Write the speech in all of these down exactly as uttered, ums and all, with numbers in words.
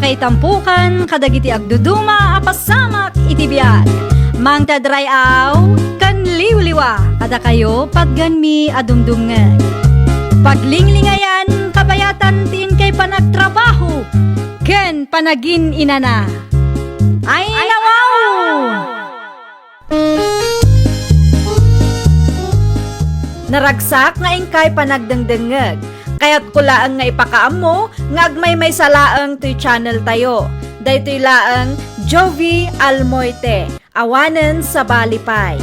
Itampukan kadagiti agduduma a pasamak iti biag. Mangted ray-aw ken liwliwa kadakayo patgenmi a dumdumngeg. Paglinglingayan, kabayatan ti inkay panagtrabaho ken panagin-inana. Ay, nawaw! Naragsak nga inkay panagdengdengngeg. Kayatko laeng nga ipakaammo nga agmaymaysa laeng toy channel tayo. Daytoy laeng Jovi Almoite, awanen sabali pay.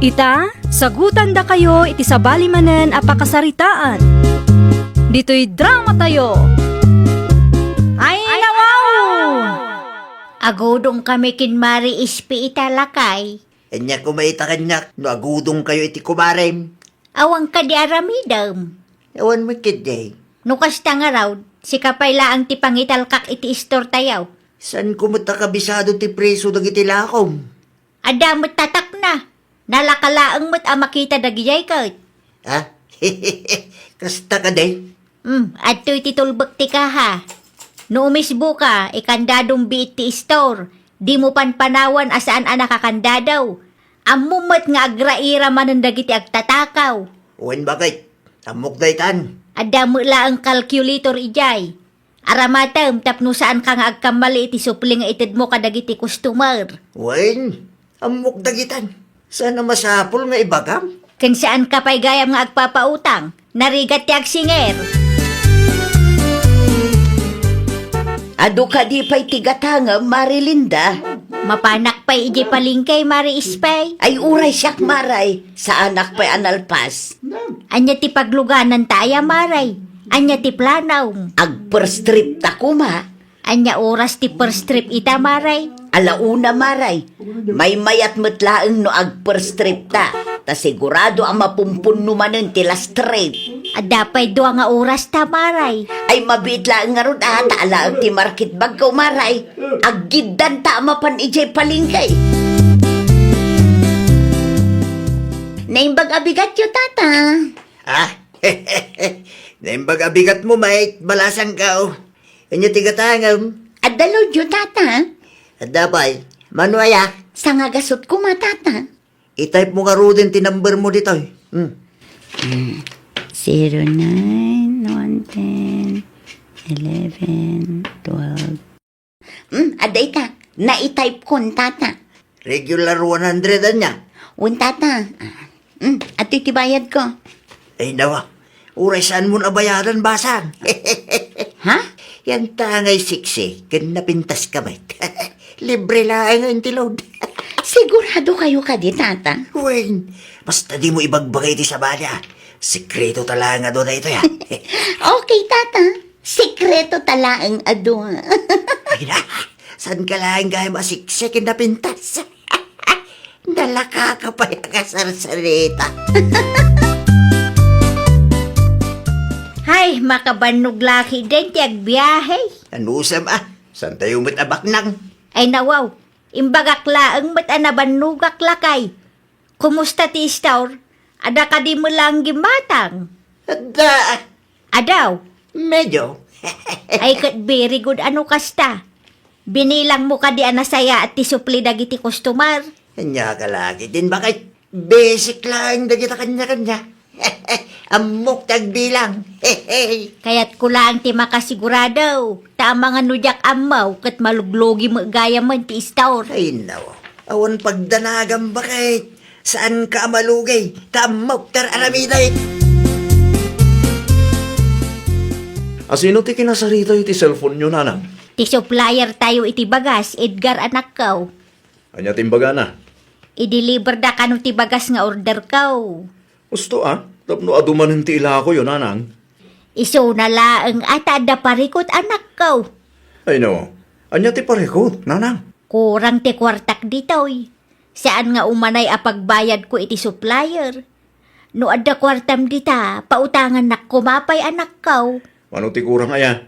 Ita, sagutandakayo iti sabali manen a pakasaritaan. Ditoy drama tayo. Ay, nawaw! Agudongkami ken Mari Ispi ita, lakay. Ania koma ita kaniak no agudongkayo iti kumarem? Awan kadi aramidem? Awan met ketdi. No kasta ngarud, sika pay laeng ti pangitalkak iti istor tayo. Saanko met a kabisado ti preso dagiti lakom? Adda met tatakna. Nalaka laeng met a makita dagidiay ket. Ha? Kasta kadi? Hmm, adtoy ti tulbek ti kaha. No umisboka, ikandadom biit ti istor. Dimo panpanawan a saan a nakakandado. Ammom met nga agraira manen dagiti agtatakaw. Wen, baket? Ammok daytan. Adda met laeng calculator idiay. Aramatem tapno saanka nga agkammali iti supli nga itedmo kadagiti customer. Wen, ammok dagitan. Saan a masapul nga ibagam? Ken saanka pay gayam nga agpapautang. Narigat ti agsinger. Adu kadi pay ti gatangem, Mari Linda? Mapanak pay idiay palengke, Mari Ispay. Ay, uray siak, Maray. Saanak pay a nalpas. Ania ti paglugananta aya, Maray? Ania ti planom? Ag-first trip ta koma. Ania oras ti first trip ita, Maray? Ala una, Maray. Maymayat met laeng no ag-first trip ta. Ta sigurado a mapumpunno manen ti last trip. Adda pay dua nga oras ta, Maray. Ay, mabiit laeng ngarud a, ta alaek ti market bagko, Maray. Aggiddanta a mapan idiay palengke. Naimbag a bigatyo, Tata. Ah, naimbag a bigatmo, mait, balasangko. Ania ti gatangem? Adda loadyo, Tata. Adda pay. Mano aya? Sangagasut koma, Tata. I-type mo ngaruden ti number mo ditoy. Hmm. Hmm. Zero nine, one ten, eleven, twelve. Hmm, adda ita. Nai-type kon, Tata. Regular one hundred ania? Wen, Tata. Ah, hmm, adtoy ti bayadko. Ay, nawa. Uray saanmon a bayadan, basang. Ha? Yantangay siksi, ken napintaska met. Libre laeng nga inti load. Siguradokayo kadi, Tata? Wen, basta dimo ibagbaga iti sabali, ah. Sekreto ta laeng a dua daytoy, ah. Okay, Tata. Sekreto ta laeng a dua. Ay na, saanka laeng gayam a siksi ken napintas? Nalakaka pay a kasarsarita. Hay, makabannog la ketdin ti agbiahe. Anusam a, saantayo met a baknang? Ay, nawaw, imbagak laeng met a nabannogak, lakay. Kumusta ti istor? Adda kadi met laeng gimmatang? Adda. Adaw? Medyo. Ay, ket very good a no kasta. Binilangmo kadi a nasayaat ti supli dagiti customer? Ania ka la ketdin, baket? Basic laeng dagita kaniakaniak. Ammok ti agbilang. Kayatko laeng ti makasigurado, ta amangan no diak ammo, ket maluglugi met gayamen ti istor. Ay, naw. Awan pagdanagam, baket? Saanka a malugi, ta ammok ti ar-aramidek. A sino ti kinasaritayo iti cellphone-yo, nanang? Ti supplier tayo iti bagas, Edgar, anakko. Ania ti imbagana? I-deliver da kano ti bagas nga order ko. Husto a, tapno adu manen ti ilakoyo, nanang. Isuna laeng a ta adda parikut, anakko. Ay no, ania ti parikut, nanang? Kurang ti kuartak ditoy. Saan nga umanay a pagbayadko iti supplier. No adda kuartam dita, pautangannak koma pay, anakko. Mano ti kurang aya?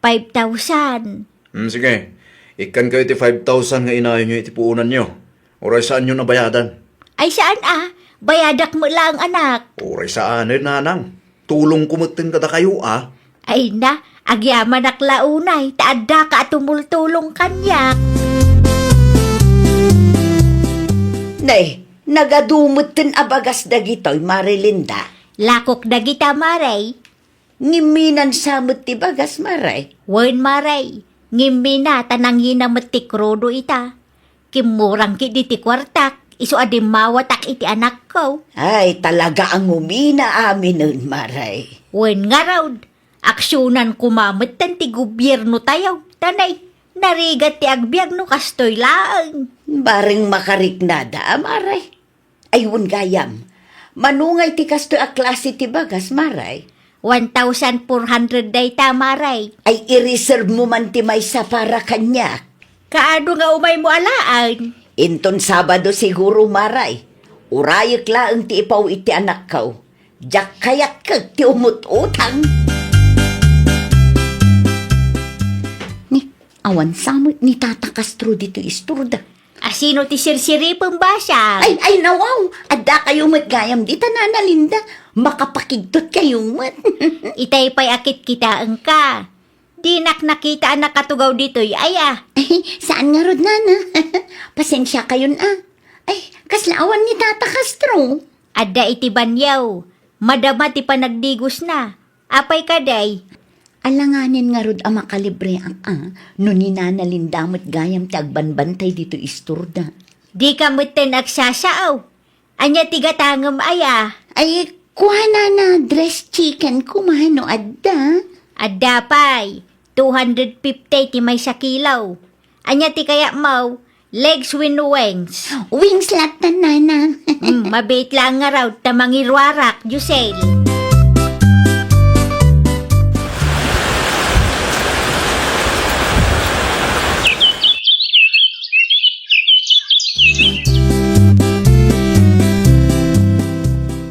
Five thousand. Hmm, sige. Ikkankayo ti five thousand nga inayonyo iti puonanyo. Uray saanyon a bayadan. Ay, saan a? Bayadak met laeng, anak. Uray saanen, nanang. Tulongko metten kadakayo a. Ay na, Agyamanak la unay, ta addaka a tumultulong kaniak. Nay, nagadu metten a bagas dagitoy, Mare Linda. Lakok dagita, Mare. Ngimminan sa met ti bagas, Mare? Wen, Mare. Ngimmina ta nangina met ti krudo ita. Kimmurang ketdi ti kuartak, isu a dimmawatak iti anakko. Ay, talaga a ngumina aminen, Mare. Wen ngarud, aksionan koma metten ti gobiernotayo. Ta nay, narigat ti agbiag no kastoy laeng. Bareng makariknada, Mare. Ay, wen gayam, mano ngay ti kastoy a klase ti bagas, Mare? One thousand four hundred dayta, Mare. Ay, i-reserve mo man ti maysa para kaniak. Kaano nga umaymo alaen? Inton Sabado siguro, Mare. Urayek laeng ti ipaw iti anakko. Diak kayat ket ti umut-utang. Ni, awan sa met ni Tata Castro ditoy istorda. Asino ti sirsiripem, Basang? Ay, ay, nawaw! Addakayo met gayam dita, Nana Linda. Makapakigtot kayo met. Itay pay a kitkitaenka. Dinak nakita a nakatugaw ditoy, aya. Saan ngarud, Nana? Pasensia kayon, a. Ay, kasla awan ni Tata Castro. Adda iti banyaw. Madama ti panagdigosna. Apay kadi? Alanganen ngarud a makalibreak a, no ni Nana Linda met gayam ti agbanbantay ditoy istorda. Dika metten agsasao. Ania ti gatangem, aya? Ay, kuana na dressed chicken koma no adda. Adda pay. Two hundred fifty ti maysa kilo. Ania ti kayatmo? Legs wenno wings? Wings latta, Nana. Hmm, mabiit laeng ngarud ta mangiruarak, Josel.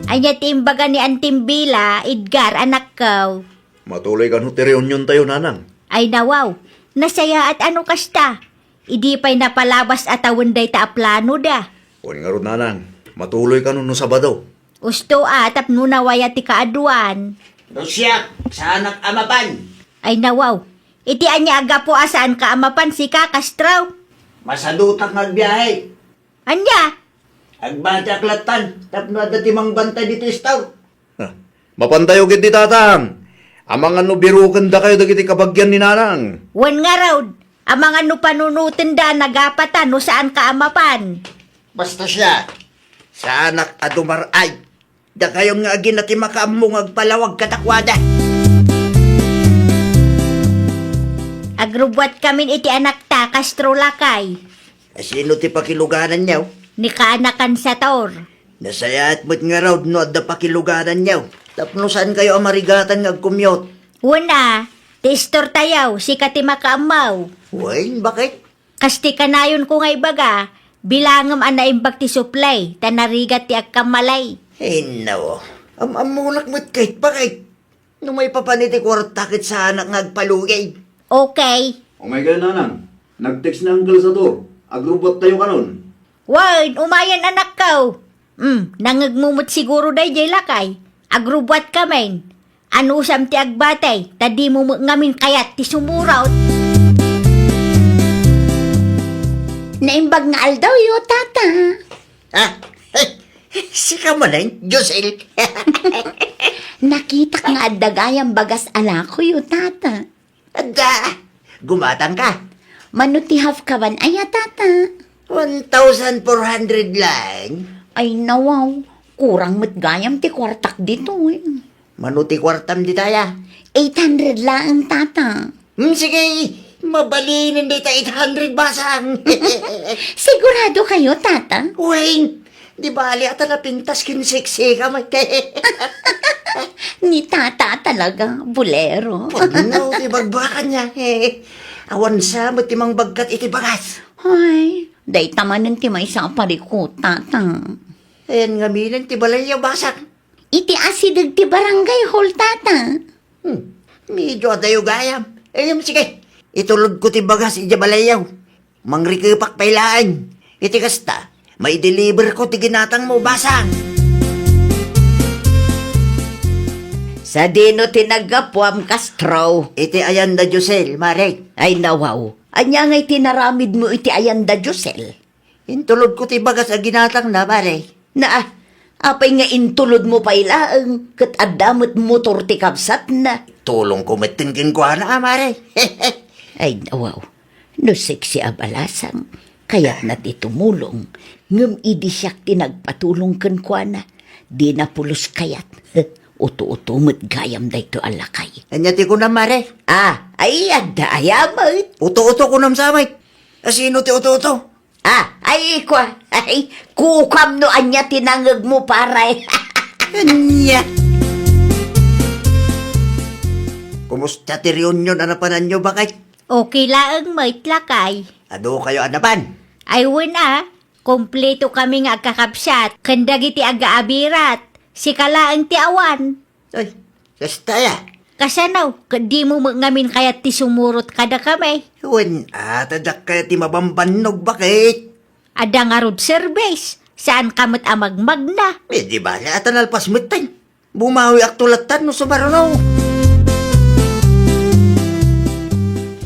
Ania ti imbaga ni Antim Bila, Edgar, anakko? Matuloy kano ti reuniontayo, Nanang? Ay, nawaw. Nasayaat a no kasta. Idi pay napalabas a tawen dayta a planoda. Wen ngarud, Nanang, matuloy kano no Sabado? Usto a, tapno nawaya ti kaaduan. No siak, saanak a mapan. Ay, nawaw. Iti ania a gapu a saanka a mapan, sika, Castro? Masadutak nga agbiahe. Ania? Agbatiak lattan, tapno adda ti mangbantay ditoy istor. Ha, mapantayo ketdi, Tatang. Amangan no birukendakayo dagiti kabagian ni Nanang. Wen ngarud, amangan no panunotenda a nagapatan no saanka a mapan. Basta siak, saanak a dumar-ay. Dakayon nga agina ti makaammo nga agpalawag kadakuada. Agrubbuatkamin iti anakta, Castro, lakay. Asino ti pakilugananyo? Ni kaanakan Sator. Nasayaat met ngarud no adda pakilugananyo. Tapno saankayo a marigatan nga agkumyot. Wen a, ti istortayo, sika ti makaammo. Wen, bakit? Kas ti kanayonko nga ibaga, bilangem a naimbag ti supply, ta narigat ti agkammalay. Inno, am-ammolak met ket, bakit? No maipapan iti kuarta ket saanak nga agpalugid. Okay. Umay kayo, Nanang. Nag-text ni Uncle Sator. Agrubbuattayo kanon. Wen, umayen, anakko. Hmm, nangngegmo met siguro daydiay, lakay. Agrubbuatkamin. Anusam ti agbatay, ta dimo met ngamin kayat ti sumurot. Naimbag nga aldawyo, Tata. Ah, sika manen, Josel? Nakitak nga adda gayam bagas a lakoyo, Tata. Adda, gumatangka. Mano ti half kaban aya, Tata? One thousand four hundred lang. Ay, nawaw. Kurang met gayam ti kuartak ditoy. Mano ti kuartam ditaya? Eight hundred laeng, Tata. Hmm, sige, mabalinen dita eight hundred, Basang. Sigurado kayo, Tata? Wen, di bali ata napintas ken seksi ka, mate. Ni Tata talaga, bulero. Pudno ti bagbakan niya. Awan sa met ti mangbagkat iti bagas. Ay, dayta manen ti maysa a parikut, Tata. Ayan ngamin ti balayyo, Basang. Iti asideg ti barangay hall, Tata. Hmm, medyo adayo gayam. Em, sige, itulodko ti bagas idiay balayyo. Mangrikepak pay laeng. Iti kasta, maideliverko ti ginatangmo, Basang. Sadino ti naggapuam, Castro? Iti ayan da Josel, Mare. Ay, nawaw. Ania ngay ti naramidmo iti ayan da Josel? Intulodko ti bagas a ginatangna, Mare. Na, apay nga intulodmo pay laeng, ket adda met motor ti kabsatna? Tulongko metten kenkuana, a, Mare. Ay, nawaw. No sexy a balasang, kayatna ti tumulong, ngem idi siak ti nagpatulong kenkuana, dina pulos kayat. Uto-uto met gayam daytoy a lakay. Ania ti kunam, Mare? Ah, ay, adda aya met. Uto-uto kunam sa met. Asino ti uto-uto? Ah, ay, kua, ay, kukam no ania ti nangegmo, pare. Ania? Kumusta ti reunion a napananyo, baket? Okay laeng met, lakay. Adu kayo a napan? Ay, wen a, kompleto kami nga agkakabsat, ken dagiti agaabirat, sika laeng ti awan. Ay, kasta ya. Kasano, ket dimo met ngamin kayat ti sumurot kadakami? Wen a, ta diak kayat ti mabambannog, baket. Adda ngarud service, saan ka met a magmagna. Eh, di bale, ata nalpas metten. Bumawiakto lattan no sumaruno.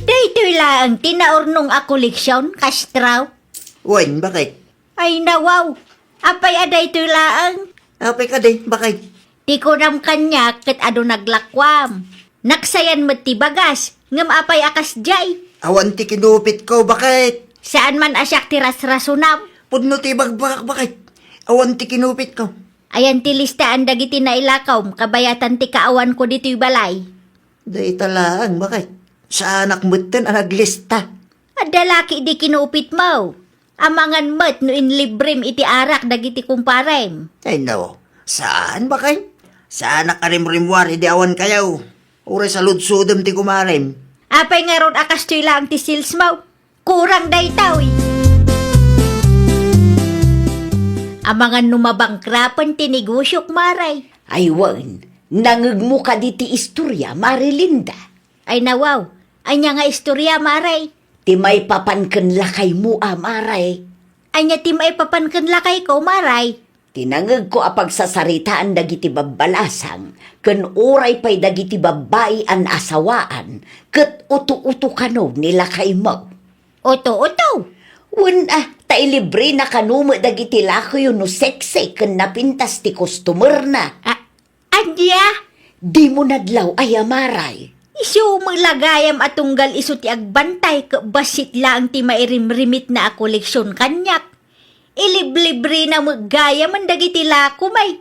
Daytoy laeng ti naurnong a koleksion, Castro. Wen, baket? Ay, nawaw. Apay a daytoy laeng? Apay kadi, baket? Ti kunam kaniak ket adu naglakuam. Naksayan met ti bagas, ngem apay a kasdiay? Awan ti kinupitko, baket? Saan man a siak ti rasrasonam. Pudno ti ibagbagak, baket? Awan ti kinupitko. Ayan ti listaan dagiti nailakawm kabayatan ti kaawanko ditoy balay. Dayta laeng, baket? Saanak metten a naglista. Adda la ketdi kinupitmo. Amangan met no inlibrem iti arak dagiti kumparem. Ay, no. Saan, baket? Saanak a rimrimmuar idi awan kayo. Uray saludsodem ti kumarem. Apay ngarud a kastoy laeng ti salesmo? Kurang daytoy. Amangan no mabangkrapen ti negosiok, Mare. Ay, wen, nangegmo kadi ti istoria, Mare Linda? Ay, nawaw. Ania nga istoria, Mare? Ti maipapan ken lakaymo a, Mare. Ania ti maipapan ken lakayko, Mare? Ti nangegko a pagsasaritaan dagiti babbalasang ken uray pay dagiti babbai a naasawaan ket uto-uto kano ni lakaymo. Uto-uto? Wen a, ta ilibrena kano met dagiti lakoyo no sexy ken napintas ti customerna. A-, Ania? Dimo nadlaw aya, Mare? Isu met la gayam a tunggal isu ti agbantay ket bassit laeng ti mairimrimitna a koleksion kaniak. Iliblibrena met gayamen dagiti lakom ay.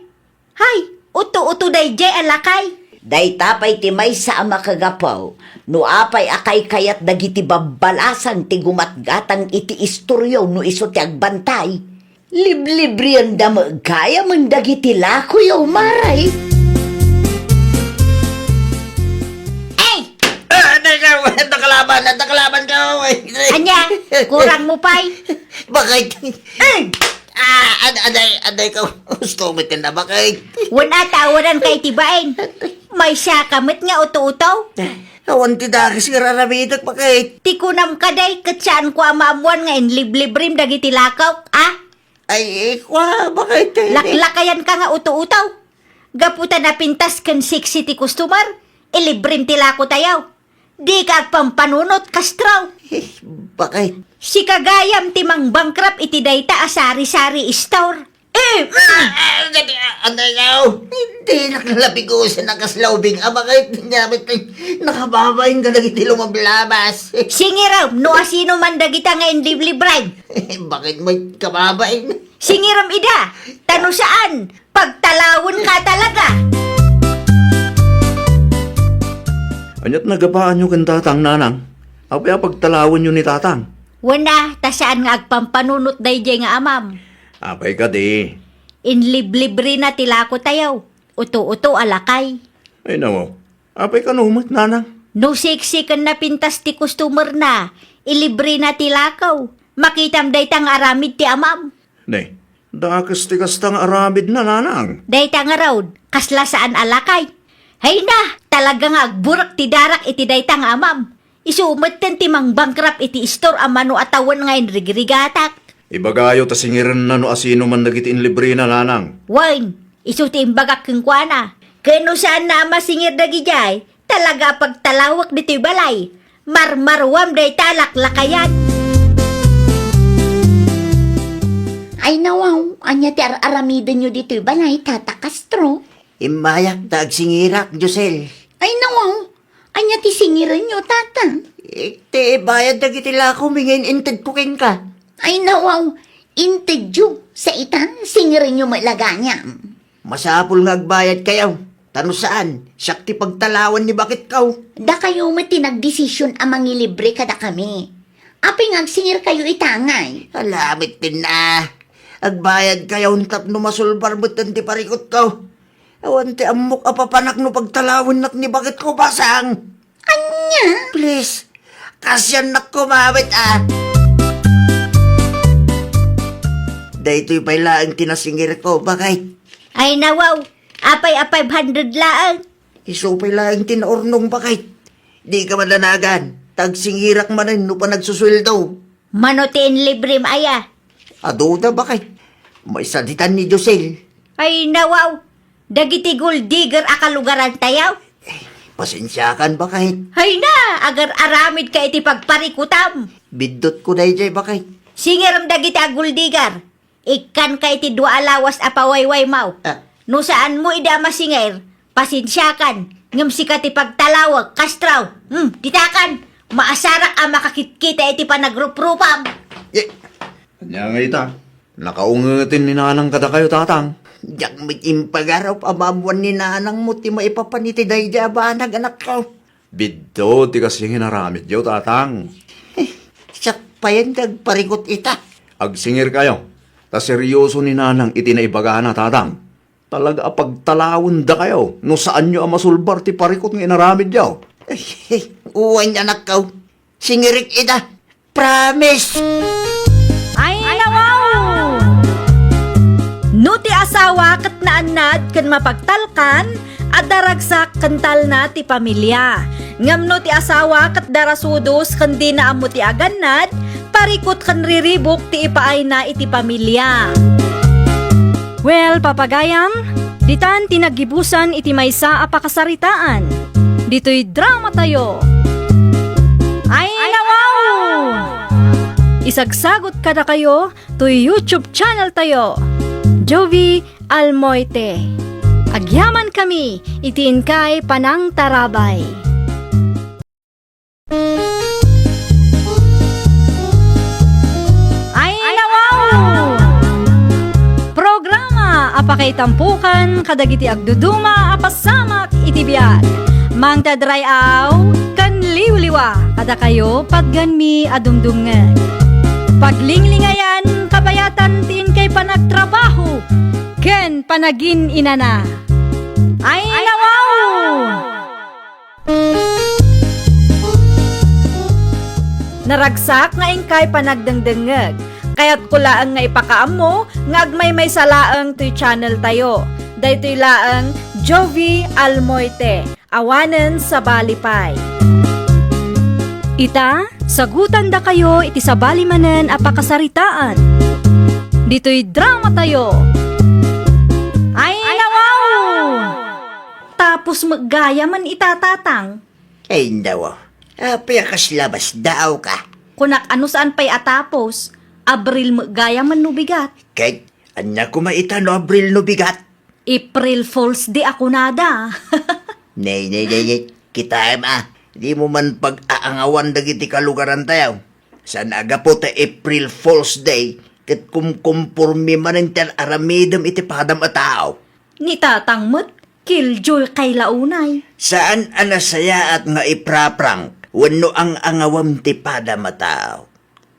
Hay, uto-uto daydiay a lakay. Dayta pay ti maysa a makagapu no apay a kaykayat dagiti babbalasang ti gumatgatang iti istoryo no isu ti agbantay. Liblibrianda met gayamen dagiti lakoyo, Mare. Ay! Ah, teka, nakalaban, nakalaban ka, oy. Ania? Kurang mo pay? Bakit? Ay! Ah, ad-, aday, aday ka. Gusto mo tinda, bakit? Wen a, awanan ka iti bain. Maysa ka met nga uto-uto. Awan ti dakes nga raramidek, bakit? Ti kunam kadi, ket saanko a maammuan nga inliblibrem dagiti lakok, a? Ay, eh, kua, bakit? Laklakayan ka nga uto-uto. Gapu ta napintas ken sexy ti customer, ilibrem ti lako tayo. Di ka agpampanunot, Castro. Eh, bakit? Sika gayam ti mangbangkrap iti dayta a sari-sari store. Eh, mm. Ah, ah, dati, ah, anay nga, oh. Hindi, nakalabigusan na kaslaubing. Ah, bakit? Nakababay ka na iti lumablabas. Singiram, no asino man dagita nga inliblibrem. Bakit mo kababain? Singiram ida, ta no saan, pagtalawen ka talaga. Aniat nagapaanyo ken tatang, nanang? Apay a pagtalawenyo ni tatang? Wen a, ta saan nga agpampanunot daydiay nga amam. Apay kadi? Inliblibrena ti lako tayo. Uto-uto a lakay. Ay, nawaw. Apay kano met, nanang? No sexy ken napintas ti customer na, ilibrena ti lakaw. Makitam dayta nga aramid ti amam. Ne, dakes ti kasta nga aramidna, nanang. Dayta ngarud, kasla saan a lakay. Hay na, talaga nga agburak ti darak iti dayta nga amam. Isu metten ti mangbangkrap iti istor a mano a tawen nga inrigrigatak. Ibagayo ta singirenna no asino man dagiti inlibrena, nanang. Wen, isu ti imbagak kenkuana. Ken no saanna a masingir dagidiay, talaga a pagtalawek ditoy balay. Marmaruam dayta a laklakayan. Ay, nawaw, ania ti ar-aramidenyo ditoy balay, Tata Castro? Immayak ta agsingirak, Josel. Ay, nawaw, ania ti singirenyo, Tata? Eh, ti bayad dagiti lako, mingin intedko kenka. Ay, nawaw, intedyo, sa ita, singirenyo met la gayam. Masapul nga agbayadkayo, ta no saan, siak ti pagtalawan ni baketko. Dakayo met ti nagdesision a mangilibre kadakami. Apay nga agsingirkayo ita ngay? Ala met tenna. Agbayadkayo tapno masulbar metten ti parikutko. Awan ti ammok a papanak no pagtalawennak ni baketko, basang. Ania? Please, kasiannak kumawit, a. Daytoy pay laeng ti nasingirko, baket. Ay, nawaw, apay a five hundred laeng? Isu pay laeng ti naurnong, baket. Dika madanagan, ta agsingirak manen no panagsusueldo. Mano ti inlibrem aya? Aduda, baket. Maisaditan ni Josel. Ay, nawaw, dagiti gold digger a kalugarantayo? Eh, pasensiakan, baket. Ay na, agar-aramidka iti pagparikutam. Biddutko daydiay, baket. Singirem dagiti a gold digger. Ikkanka iti dua a lawas a pawaywaymaw. Ah. No saanmo idi a masingir, pasensiakan, ngem sika ti pagtalawek, Castro. Hmm, ditakan, maasarak a makakitkita iti panagruprupam. Eh. Ania nga ita? Nakaungeten ni nanang kadakayo, tatang. Diak met impagarup a maammuan ni nanangmo ti maipapan iti daydiay a banag, anakko. Biddut ti kasdi nga inaramidyo, tatang. Eh, siak payen ti agparikut ita. Agsingirkayo, ta serioso ni nanang iti naibagana, tatang. Talaga a pagtalawendakayo no saanyo a masulbar ti parikut nga inaramidyo. Eh, eh, wen, anakko. Singirik ita. Promise! Ay, nawaw! No ti asawa ket naannad ken mapagtalkan, adda ragsak ken talna ti pamilia. Ngem no ti asawa ket darasudos ken dina ammo ti agannad, parikut ken riribuk ti ipaayna iti pamilia. Well, papagayam, ditan ti naggibusan iti maysa a pakasaritaan. Ditoy dramatayo. Ay, nawaw! Isagsagut kadakayo toy YouTube channel tayo, Jovi Almoite. Agyamankami iti inkay panangtarabay. Ay, nawaw! Programa a pakaitampukan kadagiti agduduma a pasamak iti biag. Mangted ray-aw ken liwliwa kadakayo patgenmi a dumdumngeg. Paglinglingayan, kabayatan ti inkay panagtrabaho ken panagin-inana. Ay, nawaw! Naragsak nga inkay panagdengdengngeg. Kayatko laeng nga ipakaammo nga agmaymaysa laeng toy channel tayo. Daytoy laeng Jovi Almoite, awanen sabali pay. Ita, sagutandakayo iti sabali manen a pakasaritaan. Ditoy dramatayo. Ay, nawaw! Tapos met gayam ita, tatang. Ay, nawaw. Apay a kasla basdaaw ka? Kunak a no saan pay a tapos, Abril met gayam no bigat. Ket ania koma ita no Abril no bigat? April Fools Day a kunada. Nay, nay, nay, nay. Kitaem a, dimo man pag-aangawan dagiti kalugarantayo. Saan a gapu ta April Fools Day, ket kumkumpormi manen ti ar-aramidem iti padam a tao. Ni tatang met, killjoy kay la unay. Saan a nasayaat nga ipra-prank wenno ang-angawam ti padam a tao.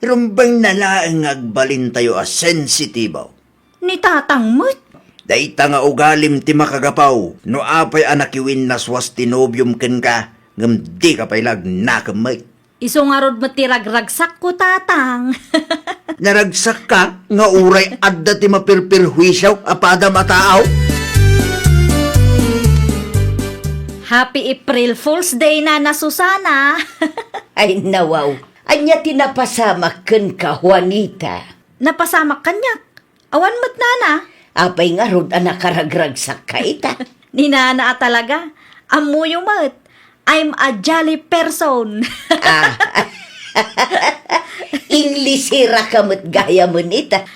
Rumbengna laeng nga agbalintayo a sensitibo. Ni tatang met. Dayta nga ugalim ti makagapu no apay a nakiwinnaswas ti nobiom kenka, ngem dika pay la agnakem met. Isu ngarud met ti ragragsakko, tatang. Naragsakka nga uray adda ti maperperhuisio a padam a tao? Happy April Fool's Day, Nana Susana! Ay, nawaw. Ania ti napasamak kenka, Juanita? Napasamak kaniak? Awan met, Nana. Apay ngarud a nakaragragsakka ita? Ni Nana a talaga, ammoyo met, I'm a jolly person. Ah. Inglesera ka met gayamen ita.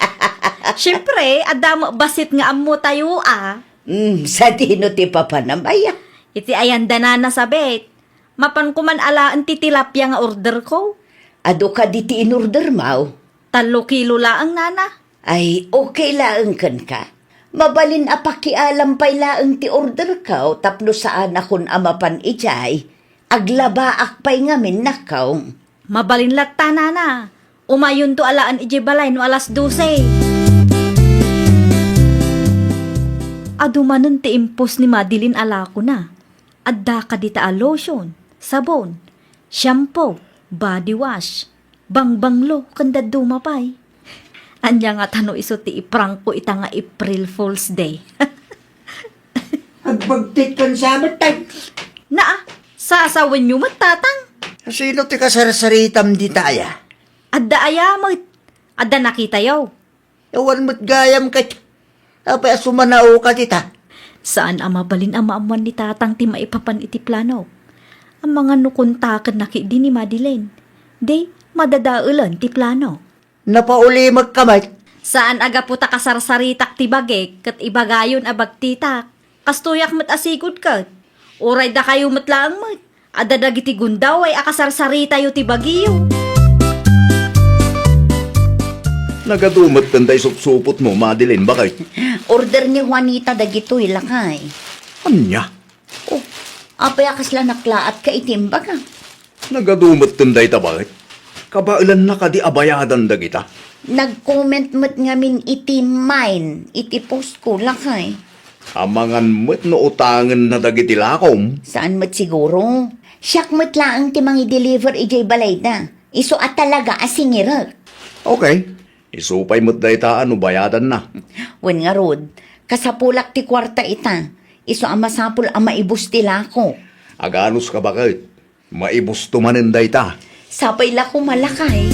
Siyempre, adda met bassit nga ammotayo a. Hmm, sadino ti papanam aya? Iti ayan da Nana Sabet. Mapan ko man alaen ti tilapia nga order ko. Adu kadi ti inorder mo? Tallo kilo laeng, Nana. Ay, okay laeng kenka. Mabalin a pakialam pay laeng ti order ko tapno saanakon a mapan idiay. Aglabaak pay ngamin nakkaw. Mabalin latta, Nana. Umayonto alaen idiay balay no alas dose. Adu manen ti impos ni Madeline a lakona. Adda kadi ta a lotion, sabon, shampoo, body wash, bangbanglo, ken dadduma pay. Ania ngata no isu ti iprank ko ita nga April Fool's Day? Agbagtit kan sabet tay. Naa, sasawenyo met, Tatang. Sino ti kasarsaritam dita aya? Adda aya met. Adda nakitayo. Awan met gayam ket. Apay a sumanaoka dita? Saan a mabalin a maammuan ni Tatang ti maipapan iti planok. Amangan no kontakenna ketdi ni Madeline. Di, madadaelen ti planok. Napaulimekka met. Saan a gapu ta kasarsaritak ti bagik ket ibagayon a bagtitak. Kastoyak met a sigud ket. Uray dakayo met laeng met. Adda dagiti gundaway a kasarsaritayo ti bagiyo. Nagadu met ken day supsupotmo, Madeline, baket? Order ni Juanita dagitoy, lakay. Ania? Oh, apay a kasla naklaatka iti imbaga? Nagadu met ken dayta, baket? Kabaelanna kadi a bayadan dagita? Nag-comment met ngamin iti mine, iti post ko, lakay. Amangan met no utangenna dagiti lakom. Saan met siguro. Siak met laeng ti mangi-deliver idiay balayda. Isu a talaga a singirek. Okay. Isu pay met dayta a no bayadanna. Wen ngarud, kasapulak ti kuarta ita. Isu a masapul a maibus ti lako. Aganuska, baket? Maibusto manen dayta. Sapay la koma, lakay.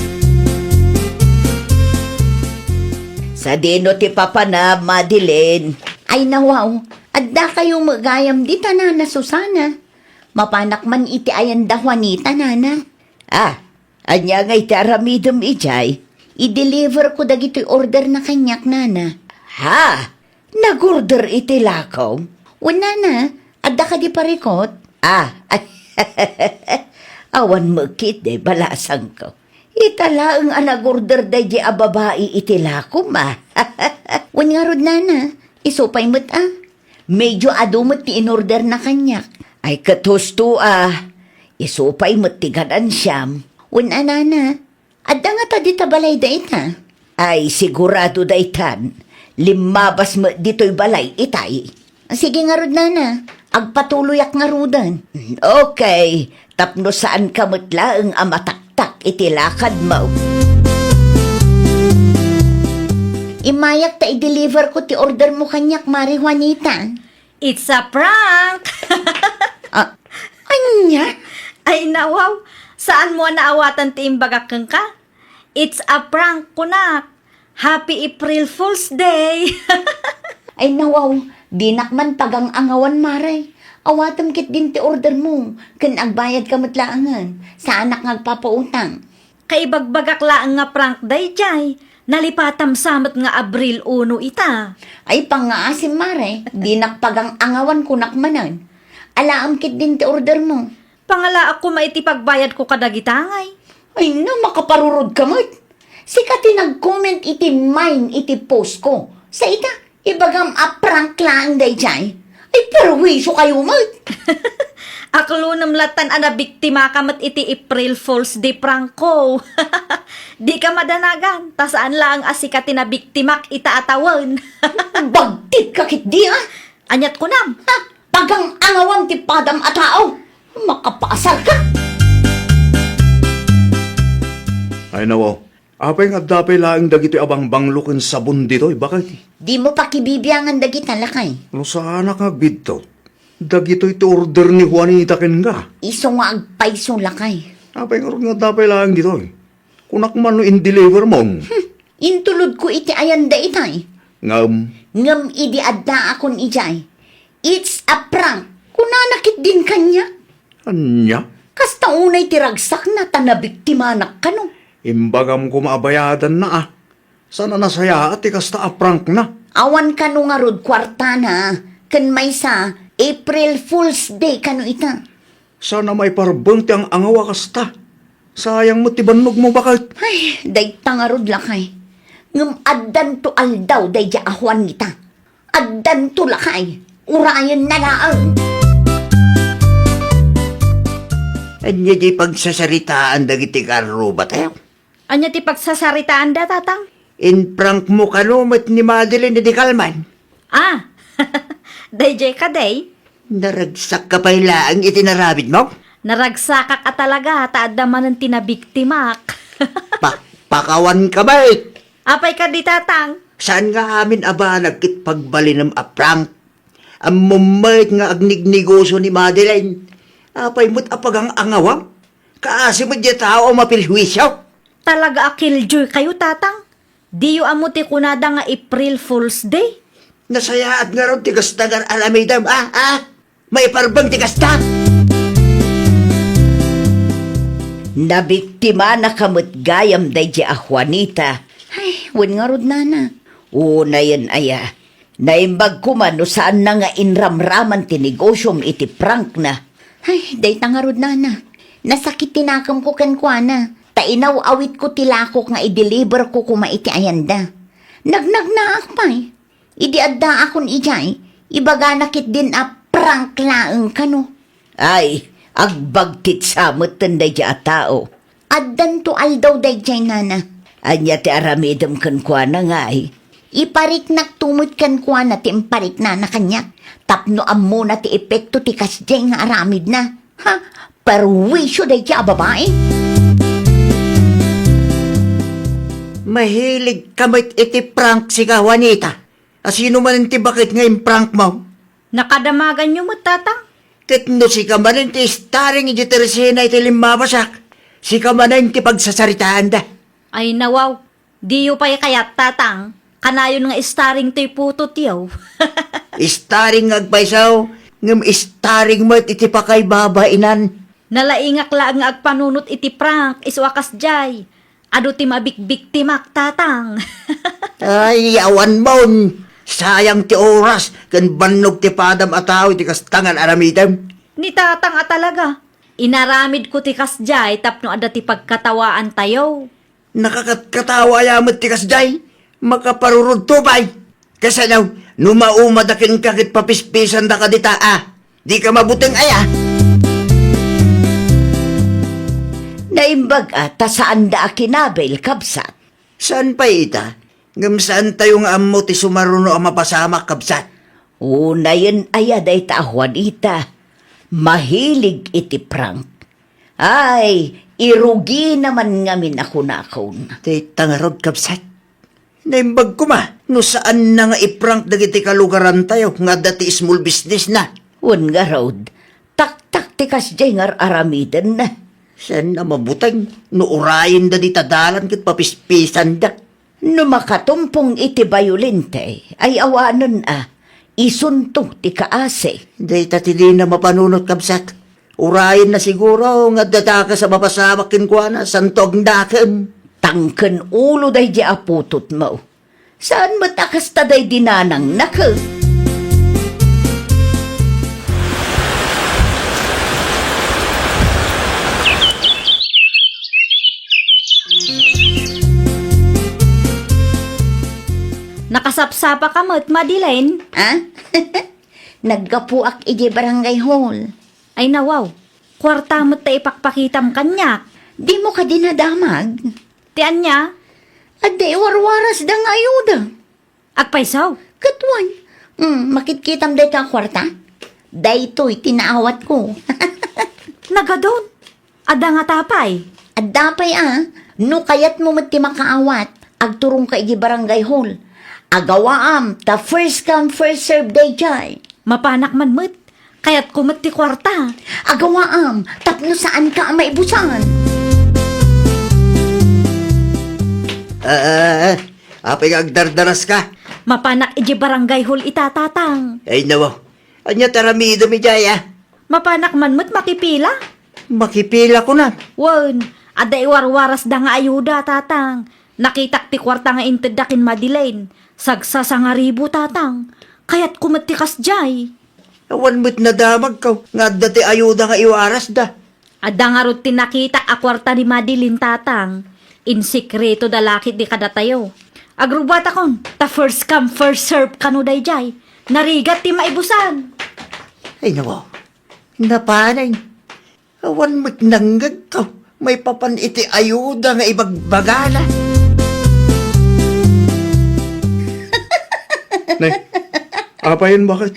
Sadino ti papanam, Madeline? Ay, nawaw, addakayo met gayam dita, Nana Susana. Mapanak man iti ayan da Juanita, Nana. Ah, ania ngay ti aramidem idiay? I-deliver ko dagitoy order na kaniak, Nana. Ha? Nag-order iti lako? Wen, Nana, adda kadi parikot? Ah, awan met ketdi balasangko. Ita laeng a nag-order daydi a babai iti lakom, ah. Wen ngarud, Nana, isu pay met, ah. Medyo adu met ti in-order na kaniak. Ay, ket husto, ah. Isu pay met ti ganansiam. Wen a, Nana, adda ngata dita balay dayta? Ay, sigurado daytan. Limmabas met ditoy balay itay. Sige ngarud, Nana. Agpatuloyak ngaruden. Okay. Tapno saanka met laeng a mataktak iti lakadmo. Immayak ta i-deliver ko ti order mo kaniak, Mari Juanita. It's a prank! Ah, ania? Ay, nawaw. Saanmo a naawatan ti imbagak kenka? It's a prank, kunak. Happy April Fool's Day! Ay, nawaw. Dinak man pagang-angawan, Mare. Awatem ketdin ti order mo. Ken agbayadka met laengen. Saanak nga agpapautang. Kaibagbagak laeng nga prank daydiay. Nalipatam sa met nga Abril uno ita. Ay, pangngaasim, Mare. Dinak pagang-angawan, kunak manen. Alaem ketdin ti order mo. Pangalaak koma iti pagbayad ko kadagita ngay. Ay, na, makaparurodka met. Sika ti nag-comment iti mine iti post ko. Sa ita, ibagam a prank laeng daydiay. Ay, perwisyo kayo met. Aklonem latan a nabiktimaka met iti April Fool's Day prank ko. Dika madanagan, ta saan laeng a sika ti nabiktimak ita a tawen. Bagtit ka ketdi, ah. Aniat kunam? Ha? Pagang-angawam ti padam a tao. Makapaasar ka. Ay, nawaw. Apay nga adda pay laeng dagitoy a bangbanglo ken sabon ditoy, baket? Dimo pakibibiangan dagita, lakay. No saanak nga agbidto, dagitoy ti order ni Juanita kenka. Isu nga agpayso, lakay. Apay ngarud nga adda pay laeng ditoy? Kunak man no in-deliver mo. Hmm, intulod ko iti ayan daytay. Ngem? Ngem idi addaakon idiay, "It's a prank," kunana ketdin kaniak. Ania? Kasta unay ti ragsakna ta nabiktimanak kano. Imbagam koma a bayadanna a. Saan a nasayaat ti kasta a prankna? Awan kano ngarud kuartana, ken maysa, April Fool's Day kano ita. Saan a maiparbeng ti ang-angaw a kasta. Sayang met ti bannogmo, baket. Ay, dayta ngarud, lakay. Ngem addanto aldaw daydiay a Juanita. Addanto, lakay. Urayenna laeng. Ania diay pagsasaritaan dagiti karrubatayo? Ania ti pagsasaritaanda, Tatang? Imprankmo kano met ni Madeline idi kalman? Ah, daydiay kadi? Naragsakka pay laeng iti naramidmo? Naragsakak a talaga ta adda manen ti nabiktimak. Pa-, pakawanka met! Apay kadi, Tatang? Saan nga amin a banag ket pagbalinem a prank? Ammom met nga agnignegosio ni Madeline. Apay met a pagang-angawam? Kaasi met diay tao a mapilhuisio. Talaga a killjoy kayo, Tatang. Diyo ammo ti kunada nga April Fool's Day? Nasayaat ngarud ti kasta nga ar-aramidem, a, a? Maiparbeng ti kasta? Nabiktimanaka met gayam daydiay a Juanita. Ay, wen ngarud, nana. Unayen aya. Naimbag koma no saanna nga inramraman ti negosiom iti prankna. Ay, dayta ngarud, nana. Nasakit ti nakemko kenkuana. Ta inaw-awitko ti lakok nga i-deliverko koma iti ayanda. Nagnagnaak pay. Idi addaakon idiay, ibagana ketdin a prank laeng kano. Ay, agbagtit sa metten daydiay a tao. Addanto aldaw daydiay, nana. Ania ti aramidem kenkuana, ngay? Ipariknakto met kenkuana ti impariknana kaniak, tapno ammona ti epekto ti kasdiay nga aramidna. Ha? Perwisyo daydiay a babai? Mahilig ka met iti prank, sika, Juanita. A, sino manen ti baket nga imprankmo? Nakadamaganyo met, Tatang. Ket no sika manen ti starring iti tersena iti limmabasak, sika manen ti pagsasaritaanda. Ay, nawaw. Diyo pay kayat, Tatang. Kanayon nga starring toy putotyo. Starring nga agpayso, ngem starring met iti pakaibabainan. Nalaingak laeng nga agpanunot iti prank, isu a kasdiay. Adu ti mabikbiktimak, Tatang. Ay, awan mon! Sayang ti oras ken bannog ti padam a tao iti kasta nga aramidem. Ni Tatang a talaga. Inaramidko ti kasdiay tapno adda ti pagkatawaantayo. Nakakatkatawa aya met ti kasdiay? Makaparurudto pay. Kasano, no maumada kenka ket papispisanda kadita a? Dika mabuteng aya? Naimbag a ta saanda a kinabil, kabsat. Saan pay ita? Ngem saantayo nga ammo ti sumaruno a mapasamak, kabsat. Unayen aya dayta a Juanita. Mahilig iti prank. Ay, irugina man ngamin a kunakon. Dayta ngarud, kabsat. Naimbag koma no saanna nga iprank dagiti kalugarantayo nga adda ti small businessna. Wen ngarud, taktak ti kasdiay nga ar-aramidenna. Saan a mabuteng no urayenda dita dalan ket papispisanda. No makatumpong iti bayolente, ay awanen a, isunto ti kaasi. Dayta ti dina mapanunot, kabsat. Urayenna siguro nga adda dakes a mapasamak kenkuana, santo agnakem. Tangken ulo daydi a putotmo. Saan met a kasta daydi nanangnak? Nakasapsapaka met, Madeline? Ah? Naggapuak idiay barangay hall. Ay, nawaw. Kuarta met ta ipakpakitam kaniak. Dimo kadi nadamag? Ti ania? Adda iwarwarasda nga ayuda. Agpayso? Ket wen, mm, makitkitam dayta a kuarta? Daytoy ti naawatko. Nagadun? Adda ngata pay? Adda pay a. No kayatmo met ti makaawat, agturongka idiay barangay hall. Agawaam, ta first come, first serve daydiay. Mapanak man met. Kayatko met ti kuarta. Agawaam, tapno saanka a maibusan. Ah, apay nga agdardaraska? Mapanak idiay barangay hall ita, Tatang. Ay, nawa. Ania ti aramidem idiay, a? Mapanak man met makipila. Makipila, kunam? Wen, adda iwarwarasda nga ayuda, tatang. Nakitak ti kuarta nga intedda ken Madeline. Sagsasangaribu, tatang. Kayatko met ti kasdiay. Awan met nadamagko nga adda ti ayuda nga iwarasda. Adda ngarud ti nakitak a kuarta ni Madeline, tatang. Insekretoda la ketdi kadatayo. Agrubbuatakon, ta first come, first serve kano daydiay. Narigat ti maibusan. Ay, naku. Napanen. Awan met nangngegko maipapan iti ayuda nga ibagbagana. Ne, apay, baket?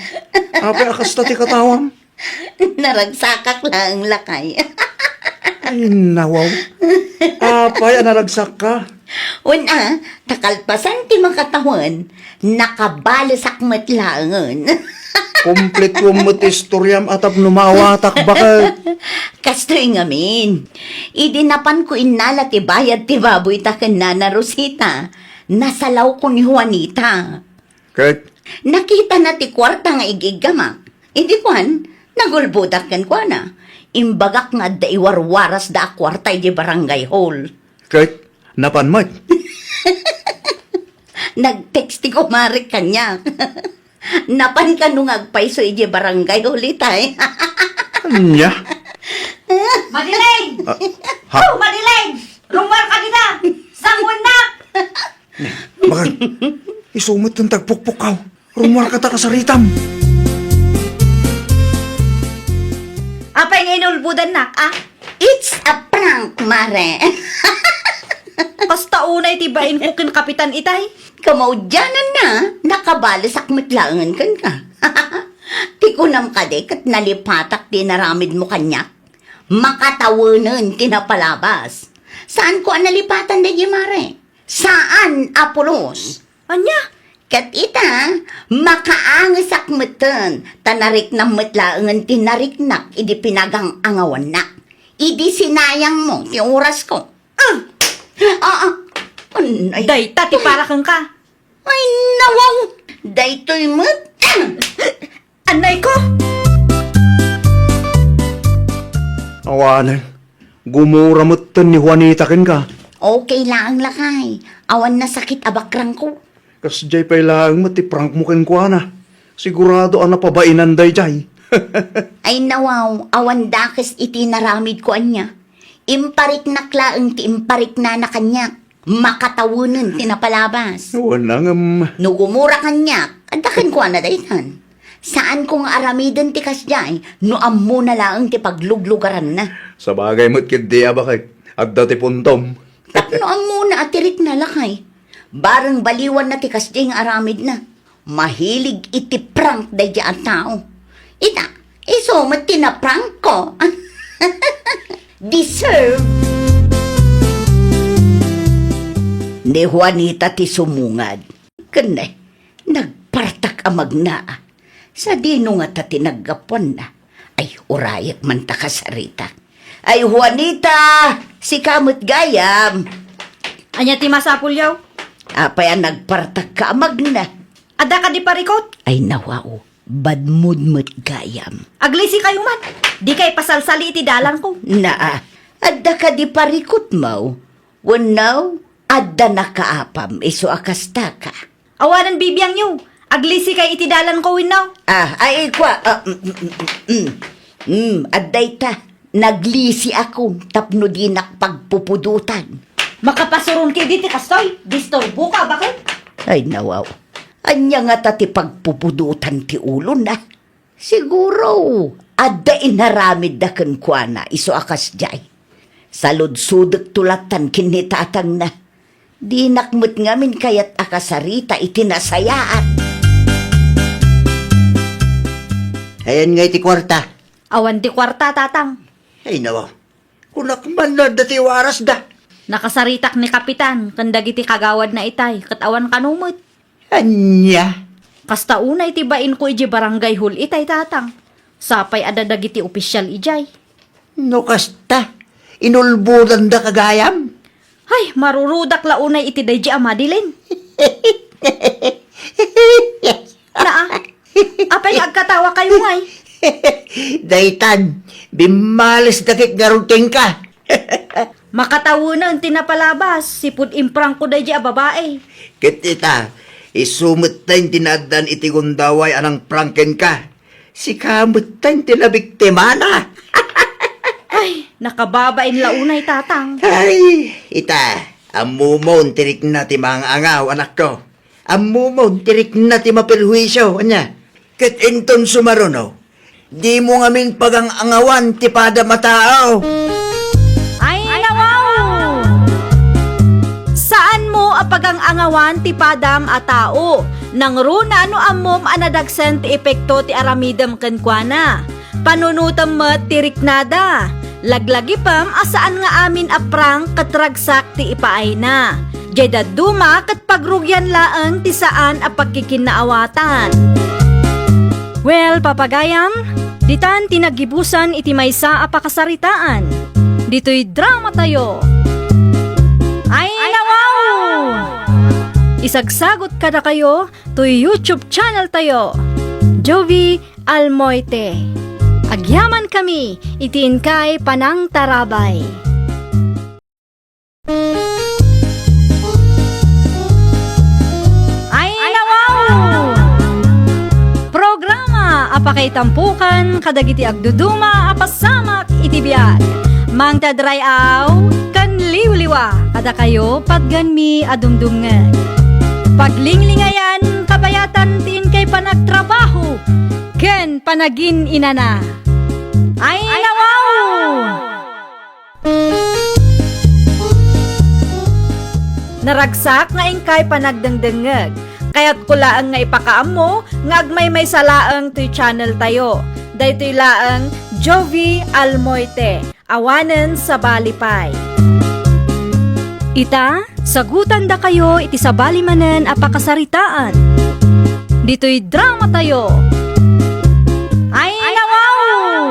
Apay a kasta ti katawam? Naragsakak laeng, lakay. Ay, nawaw. Apay a naragsakka? Wen a, ta kalpasan ti makatawen, nakabalesak met laengen. Kompletuem met ti istoriam a tapno maawatak, baket. Kastoy ngamin, idi napanko innala ti bayad ti baboyta ken Nana Rosita, nasalawko ni Juanita. Ket? Nakitana ti kuarta nga ig-iggamak. Idi kuan, nagulbodak kenkuana. Imbagak nga adda iwarwarasda a kuarta idiay barangay hall. Ket napan met? Nag-text ti kumarek kaniak. Napan kano nga agpayso idiay barangay hall itay. Ania? Madeline! Ah, ha? Oh, Madeline! Rummuarka dita! Sangoennak! Baket, isu met ti agpukpukkaw. Rummuarka ta kasaritam. Apay nga inulbodannak, a? It's a prank, Mare. Kasta unay ti bainko ken Kapitan itay. Kamaudiananna, nakabalesak met laengen kenka. Ti kunam kadi ket nalipatak ti inaramidmo kaniak? Makatawenen ti napalabas. Saanko a nalipatan daydiay, Mare. Saan a pulos. Ania? Ket ita, makaangesak metten, ta nariknam met laengen ti nariknak idi pinagang-angawannak. Idi sinayangmo ti orasko. Ah! Ah, ah. Anay. Dayta ti para kenka. Ay, nawaw! Daytoy met. Anayko! Awanen, gumura metten ni Juanita kenka. Okay laeng, lakay. Awan nasakit a bakrangko. Kasdiay pay laeng met ti prankmo kenkuana. Sigurado a napabainan daydiay. Ay, nawaw, awan dakes iti naramidko ania. Impariknak laeng ti impariknana kaniak. Makatawenen ti napalabas. Wen a ngem. No gumura kaniak, adda kenkuana daytan. Saanko nga aramiden ti kasdiay no ammona laeng ti pagluglugaranna. Sabagay met ketdi a baket, adda ti puntom. Tapno ammona a ti rikna, lakay. Bareng baliwanna ti kasdiay nga aramidna. Mahilig iti prank daydiay a tao. Ita, isu met ti naprankko. Deserve. Ni Juanita ti sumungad. Ken, nagpartak a magna. Sadino ngata ti naggapuanna? Ay, urayek man ta kasarita. Ay, Juanita! Sika met gayam! Ania ti masapulyo? Apay a nagpartakka a magna? Adda kadi parikut? Ay, nawaw. Bad mood met gayam. Aglisikayo man. Dikay pasalsali iti dalanko. Naa, adda kadi parikutmo? Wenno, adda nakaapam isu a kastaka? Awanen bibiangyo. Aglisikay iti dalanko wenno? Ah, ay, kua, ah, mm, mm, mm, mm. Mm, adda ita. Naglisiakon tapno dinak pagpupudotan. Makapasuron ketdi ti kastoy? Disturboka, baket? Ay, nawaw. Ania ngata ti pagpupudotan ti ulona? Siguro, adda inaramidda kenkuana isu a kasdiay. Saludsodekto lattan ken ni tatangna. Dinak met ngamin kayat a kasarita iti nasayaat. Ayan nga iti kuarta. Awan ti kuarta, tatang. Ay, nawa. Kunak man no adda ti warasda. Nakasaritak ni Kapitan ken dagiti kagawadna itay, ket awan kano met. Ania? Kasta unay ti bainko idiay barangay hall itay, tatang. Sapay adda dagiti opisyal idiay. No kasta, inulbodandaka gayam? Hay, marurudak la unay iti daydiay a Madeline. Naa, apay nga agka Tawa kayo ngay. Daytan, bimmalis dakit ngarud kenka. Makatawenan ti napalabas, sipud imprangko daydi a babae. Ket ita, isu metten ti naaddan iti gundaway a nangprank kenka. Sika metten ti nabiktimana. Ay, nakababain la unay, Tatang. Ay, ita, ammomon ti rikna ti mangangaw, anakko. Ammomon ti rikna ti maperhuisyo, ania? Ket inton sumaruno, dimo ngamin pagang-angawan ti padam a tao. Ay, nawaw! Saanmo a pagang-angawan ti padam a tao. Nangruna no ammom a nadagsen ti epekto ti aramidem kenkuana. Panunotem met ti riknada. Laglagipem a saan nga amin a prank ket ragsak ti ipaayna. Diay dadduma ket pagrugian laeng ti saan a pagkikinnaawatan. Well, papagayam, ditan ti naggibusan iti maysa a pakasaritaan. Ditoy dramatayo. Ay, nawaw! Isagsagot kadakayo toy YouTube channel tayo, Jovie Almoite. Agyamankami iti inkay panangtarabay. Ay, nawaw! Programa a pakaitampukan kadagiti agduduma a pasamak iti biag. Mangted ray-aw ken liwliwa kadakayo patgenmi a dumdumngeg. Paglinglingayan, kabayatan ti inkay panagtrabaho ken panagin-inana. Ay, nawaw! Naragsak nga inkay panagdengdengngeg. Kayatko laeng nga ipakaammo nga agmaymaysa laeng toy channel tayo. Daytoy laeng Jovie Almoite, awanen sabali pay. Ita, sagutandakayo iti sabali manen a pakasaritaan. Ditoy dramatayo. Ay, nawaw!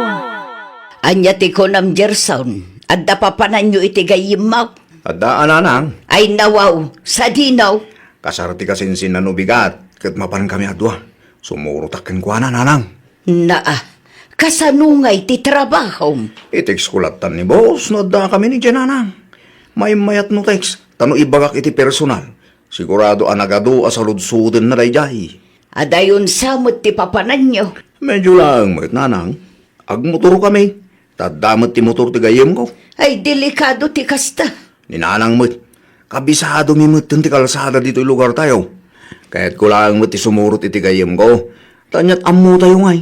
Ania ti kunam, Gerson? Adda papananyo iti gayyemmo? Adda a, nanang. Ay, nawaw, sadino? Kasar ti kasinsinan no bigat, ket mapankami a dua. Sumurotak kenkuana, nanang. Naa, kasano ngay ti trabahom? I-text ko lattan ni boss no adda kami ni Jen, nanang. Maimmayat no text, ta no ibagak iti personal, sigurado a nagadu a saludsodna daydiay. Adayon sa met ti papananyo? Medyo laeng met, nanang. Agmotor kami. Ta adda met ti motor ti gayyemko. Ay, delikado ti kasta. Ni nanang met, kabisadomi metten ti kalsada ditoy lugartayo. Kayatko laeng met ti sumurot iti gayyemko. Ta ania't ammotayo ngay,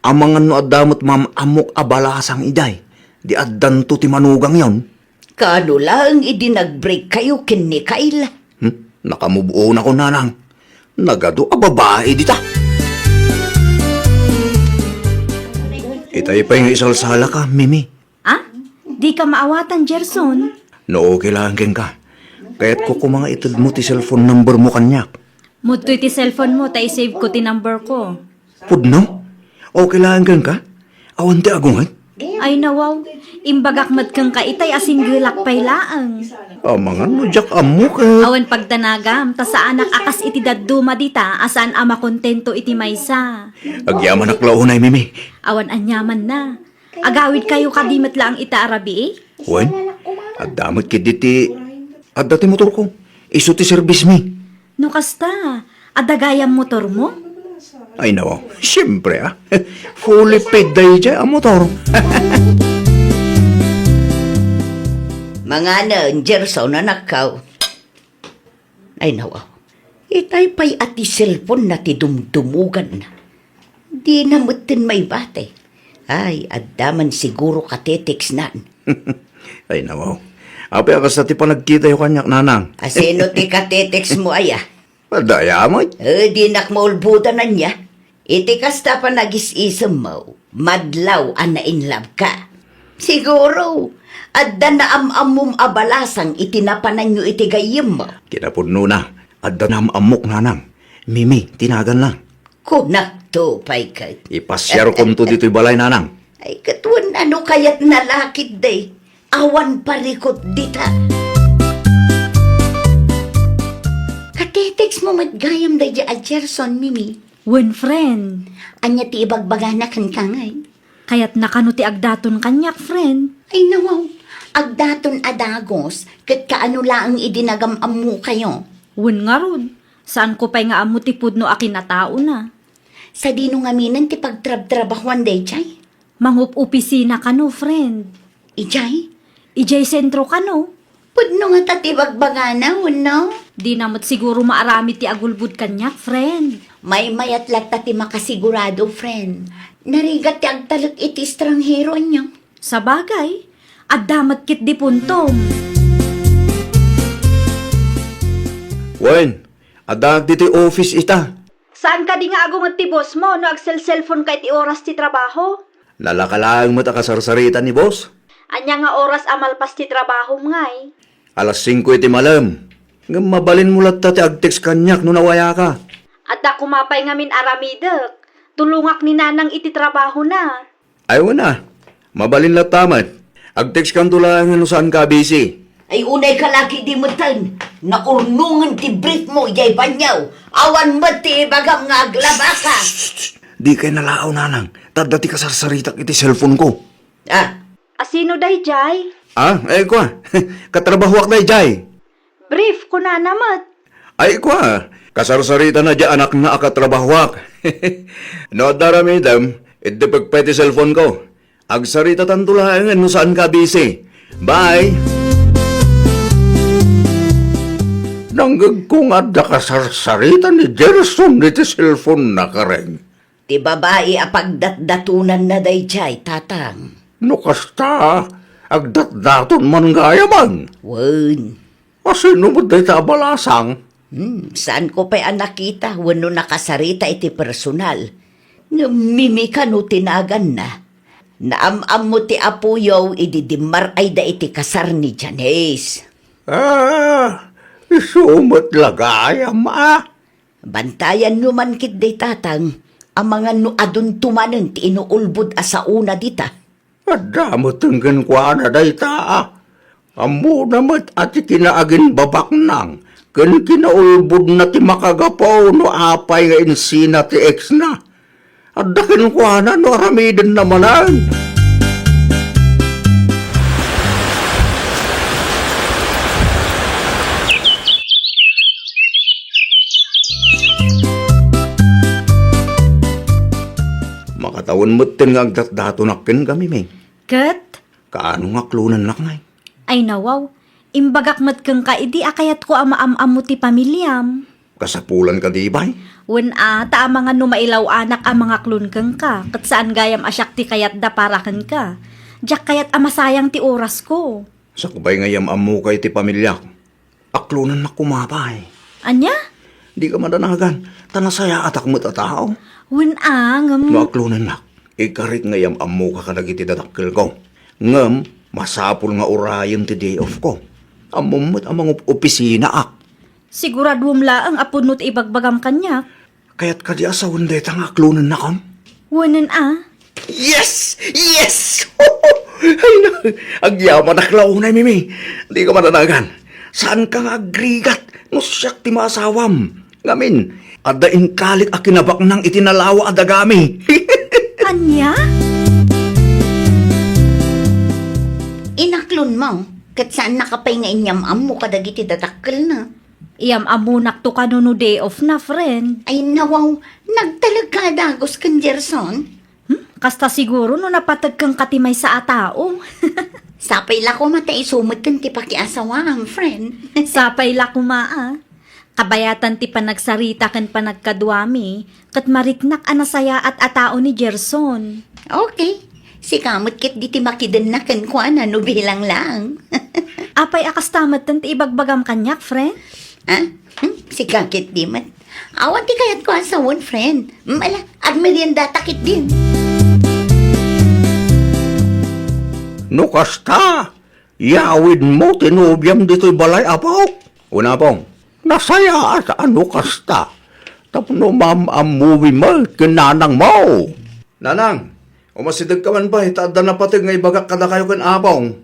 amangan no adda met maam-ammok a balasang idiay, di addanto ti manugangyon. Kaano laeng idi nag-break kayo ken ni Kyle? Hmm? Nakamove on ako, nanang. Nagadu a babai dita. Itay pay nga isalsalaka, Mimi. Ah? Di ka maawatan, Gerson? No, okay lang kenka. Kayatko koma nga itedmo ti cellphone number mo kaniak. Mudtoy ti cellphone mo, ta i-save ko ti number ko. Pudno? Okay lang kenka? Awan ti agunget? Ay, nawaw. Imbagak met kenka itay a singgelak pay laeng. Amangan no diak ammo ket. Awan pagdanagam, ta saanak a kas iti dadduma dita a saan a makontento iti maysa. Agyamanak la unay, Mimi. Awan aniamanna. Agawid kayo kadi met laeng ita a rabii? Wen, adda met ketdi ti, adda ti motorko. Isu ti serbismi. No kasta, adda gayam motormo? Ay, nawaw. Siempre, ah. Fully paid daydiay a motor. Manganen, Gerson, anakko. Ay, nawaw. Itay pay a ti cellphone na ti dumdumuganna. Dina metten maibati. Ay, adda man siguro katetextnan. Ay, nawaw. Apay a kasta ti panagkitayo kaniak, nanang? A, sino ti katetext mo aya? Adda aya met. Eh, dinak maulbodan ania. Iti kasta panagis-isemmo, madlaw a na-in love ka. Siguro, adda naam-ammom a balasang iti napananyo iti gayyemmo. Kinapudnona, adda naam-ammok, nanang. Mimi ti naganna. Kunakto pay ket. Ipasiarkonto ditoy balay, nanang. Ay, ket wen ano kayat nalakid day. Awan parikut dita. Katetext mo met gayam daydi a Gerson, Mimi. Wen, friend. Ania ti ibagbagana kenka ngay? Kayatna kano ti agdaton kaniak, friend? Ay, nawaw. Agdaton a dagus, ket kaano laeng idi nagam-ammokayo? Wen ngarud, saanko pay nga ammo ti pudno a kinataona. Sadino ngaminen ti pagtrabtrabahuan daydiay? Mangup-opisina kano, friend. Idiay? Idiay sentro kano. Pudno ngata ti bagbagana, wenno? Dina met siguro maaramid ti agulbod kaniak, friend. Maymayat latta ti makasigurado, friend. Narigat ti agtalek iti estranghero, ania? Sabagay, adda met ketdi puntom. Wen, adda ditoy office ita. Saan kadi nga agunget ti boss mo no agselselfonka iti oras ti trabaho? Nalaka laeng met a kasarsarita ni boss. Ania nga oras a malpas ti trabahom ngay? Alas singko iti malem. Ngem mabalinmo latta ti agtext kaniak no nawayaka. Adda koma pay ngamin aramidek. Tulongak ni Nanang iti trabahona. Ay, wen a. Mabalin latta met. Agtextkanto laeng no saanka a busy. Ay, unayka la ketdi metten. Naurnongen ti brief mo idiay banio. Awan met ti ibagam nga aglabaka. Dikay nalaaw, Nanang. Ta adda ti kasarsaritak iti cellphone ko. Ah. A sino daydiay? Ah, ay, kua. Katrabahoak daydiay. Brief, kunana met. Ay, kua, kasarsaritana diay anakna a katrabahoak. No adda aramidem, iddepek pay ti cellphone ko. Agsaritatanto laengen no saanka a busy. Bye! Nanggegko nga adda kasarsarita ni Gerson iti cellphone na, Karen. Ti babai a pagdatdatonanna daydiay, Tatang. No kasta, agdatdaton man gayamen. Wen. A sino met dayta a balasang? Hmm, saanko pay a nakita wenno nakasarita iti personal. Ngem Mimi kano ti naganna. Naam-ammo ti apoyo idi dimmar-ayda iti kasar ni Janice. Ah, isu met la gayam, a. Bantayanyo man ketdi, Tatang, amangan no adunto manen ti inuulbod a saona dita. Adda metten kenkuana dayta, a. Ammona met a ti kinaaginbabaknang ken kinaulbodna ti makagapu no apay nga insina ti ex-na. Adda kenkuana no aramidenna manen. Makatawen metten nga agdatdatonak kenka, Mimi. Ket? Kaano nga aklonennak ngay? Ay, nawaw. Imbagak met kenka idi a kayatko a maam-ammo ti pamiliam. Kasapulan kadi, bay? Wen a, ta amangan no mailaw-anak a mangaklon kenka, ket saan gayam a siak ti kayatda para kenka. Diak kayat a masayang ti orasko. Sakbay nga iyam-ammoka iti pamiliak, aklonennak koma, bay. Ania? Dika madanagan, ta nasayaatak met a tao. Wen a, ngem. No aklonennak, ikarik nga iyam-ammoka kadagiti dadakkelko. Ngem, masapul nga urayen ti day off ko. Ammom met a mangup-opisinaak. Siguraduem laeng a pudno ti ibagbagam kaniak. Kayat kadi a sawen dayta nga aklonennakon? Wenen a. Yes! Yes! Ay na, agyamanak la unay, Mimi. Dika madanagan. Saanka nga agrigat no siak ti maasawam. Ngamin, adda intalik a kinabaknang iti nalawa a dagami. Ania? Inaklonmo, ket saannaka pay nga inyam-ammo kadagiti dadakkelna. Iyam-ammonakto kano no day off na, friend. Ay, nawaw, nagtalekka a dagus ken Gerson? Hmm? Kasta siguro no napateg kenka ti maysa a tao. Sapay la koma ta isu metten ti pakiasawaam, friend. Sapay la koma, a. Kabayatan ti panagsarita ken panagkaduami, ket mariknak a nasayaat a tao ni Gerson. Okay. Sika met ketdi ti makidenna kenkuana no bilang lang. Apay a kasta metten ti ibagbagam kaniak, friend? Ah? Hmm? Sika ketdi met. Awan ti kayatko a sawen, friend. Hmm, ala, agmeriendata ketdin. No kasta, yawidmo ti nobiam ditoy balay, Apok. Wen, Apong. Nasayaat a no kasta. Tapno maam-ammomi met ken nanangmo. Nanang, umasidegka man pay ta adda napateg nga ibagak kadakayo ken Apong.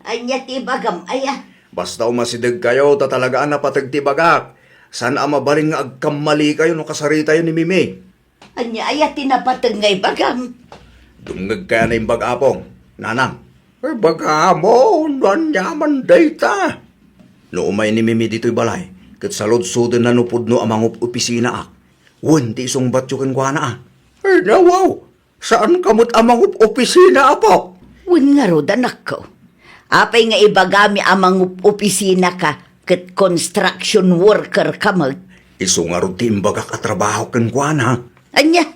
Ania ti ibagam, aya? Basta umasidegkayo ta talaga a napateg ti ibagak. Saan a mabalin nga agkammalikayo no kasaritayo ni Mimi. Ania aya ti napateg nga ibagam? Dumngegka a naimbag, Apong. Nanang. Ibagam no aniaman dayta. No umay ni Mimi ditoy balay, ket saludsodna no pudno a mangup-opisinaak. Wen ti isungbatyo kenkuana a. Ay, nawaw. Saanka met a mangup-opisina, Apo? Wen ngarud, anakko. Apay nga ibagami a mangup-opisinaka ket construction worker ka met? Isu ngarud ti imbagak a trabaho kenkuana. Ania?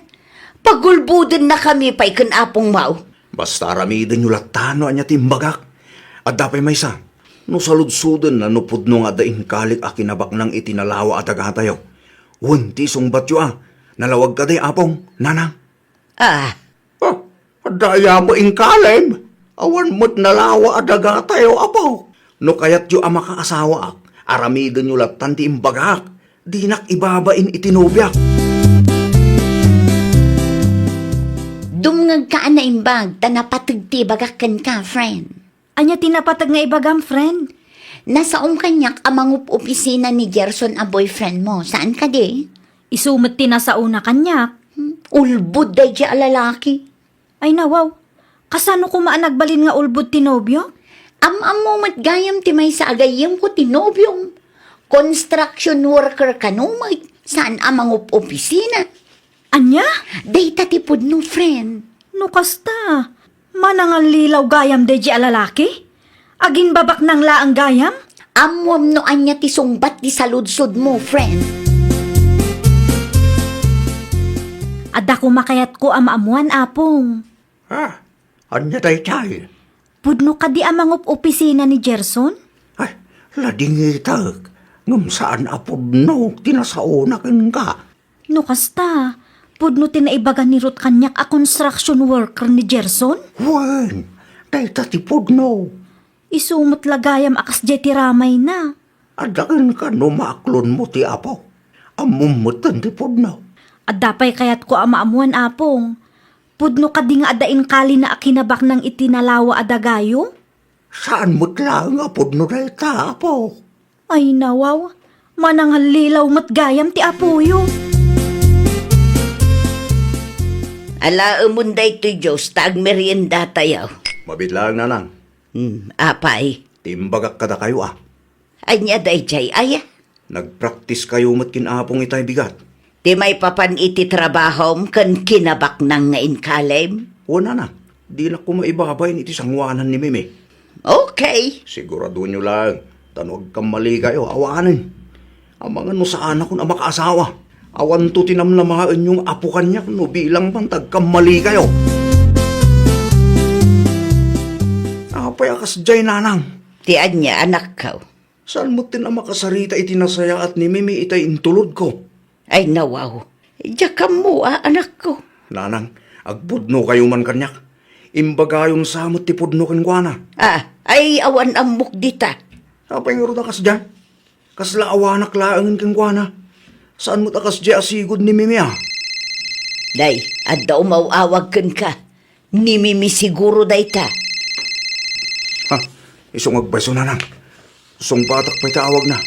Pagulbodennakami pay ken Apong Mao? Basta aramidenyo latta no ania ti imbagak. Adda pay maysa, no saludsodenna no pudno nga adda inkalik a kinabaknang iti nalawa a dagatayo. Wen ti isungbatyo a, nalawag kadi, Apong, Nanang? Ah. Ah, adda aya met inkalim? Awan met nalawa a dagatayo, Apo. No kayatyo a makaasawaak, aramidenyo lattan ti imbagak. Dinak ibabain iti nobiak. Dumngegka a naimbag, ta napateg ti ibagak kenka, friend. Ania ti napateg nga ibagam, friend? Nasaom kaniak a mangup-opisina ni Gerson a boyfriend mo, saan kadi? Isu met ti nasaona kaniak. Hmm, ulbod daydi a lalaki. Ay, nawaw. Kasano koma a nagbalin nga ulbod ti nobiok? Am-ammo met gayam ti maysa a gayyemko ti nobiom. Construction worker kano met, saan a mangup-opisina. Ania? Dayta ti pudno, friend. No kasta, manangallilaw gayam daydi a lalaki? Agimbabaknang laeng gayam? Ammoam no ania ti sungbat ti saludsodmo, friend. Adda koma kayatko a maammoan, Apong. Ha? Ania daytay? Pudno kadi a mangup-opisina ni Gerson? Ay, ladingitek. Ngem saan a pudno ti nasaona kenka. No kasta, pudno ti naibaga ni Ruth kaniak a construction worker ni Gerson? Wen, dayta ti pudno. Isu met la gayam a kasdiay ti ramayna. Adda kenka no maaklonmo ti Apo. Ammom metten ti pudno. Adda pay kayatko a maammoan, Apong. Pudno kadi nga adda inkalina a kinabaknang iti nalawa a dagayo? Saan met laeng a pudno dayta, Apo. Ay, nawaw. Manangallilaw met gayam ti apoyo. Alaemon daytoy, Diyos, ta agmeriendatayo. Mabiit laeng, Nanang. Hmm, apay? Ti imbagak kadakayo a. Ania daydiay aya? Nagpraktiskayo met ken Apong itay bigat. Ti maipapan iti trabahom ken kinabaknang nga inkalim? Wen, Nanang, dinak koma ibabain iti sangoanan ni Mimi. Okay. Siguradoenyo laeng, ta no agkammalikayo, awanen. Amangan no saanakon a makaasawa. Awanto ti namnamaenyo nga apo kaniak no bilang man ta agkammalikayo. Apay a kasdiay, Nanang? Ti ania, anakko? Saan metten a makasarita iti nasayaat ni Mimi itay intulodko? Ay, nawaw. Diak ammo a, anakko. Nanang, agpudnokayo man kaniak. Imbagayon sa met ti pudno kenkuana. Ah, ay, awan ammok dita. Apay ngarud a kasdiay? Kasla awanak laengen kenkuana. Saan met a kasdiay a sigud ni Mimi a? Day, adda umaw-awag kenka. Ni Mimi siguro dayta. Ha, isu nga agpayso, Nanang. Sungbatak pay ti awagna.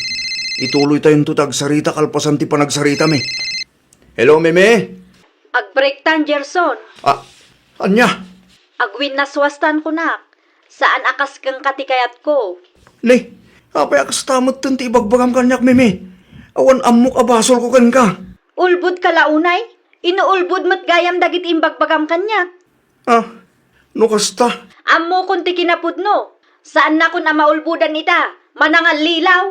Ituloytayonto ti agsarita kalpasan ti panagsaritami. Hello, Mimi? Agbreaktan, Gerson. Ah, ania? Agwinnaswastan kunak. Saan a kas kenka ti kayatko. Ni, apay a kasta metten ti ibagbagam kaniak, Mimi? Awan ammok a basolko kenka. Ulbodka la unay? Inuulbod met gayam dagiti imbagbagam kaniak. Ah, no kasta? Ammokon ti kinapudno. Saannakon a maulbodan ita. Manangallilaw.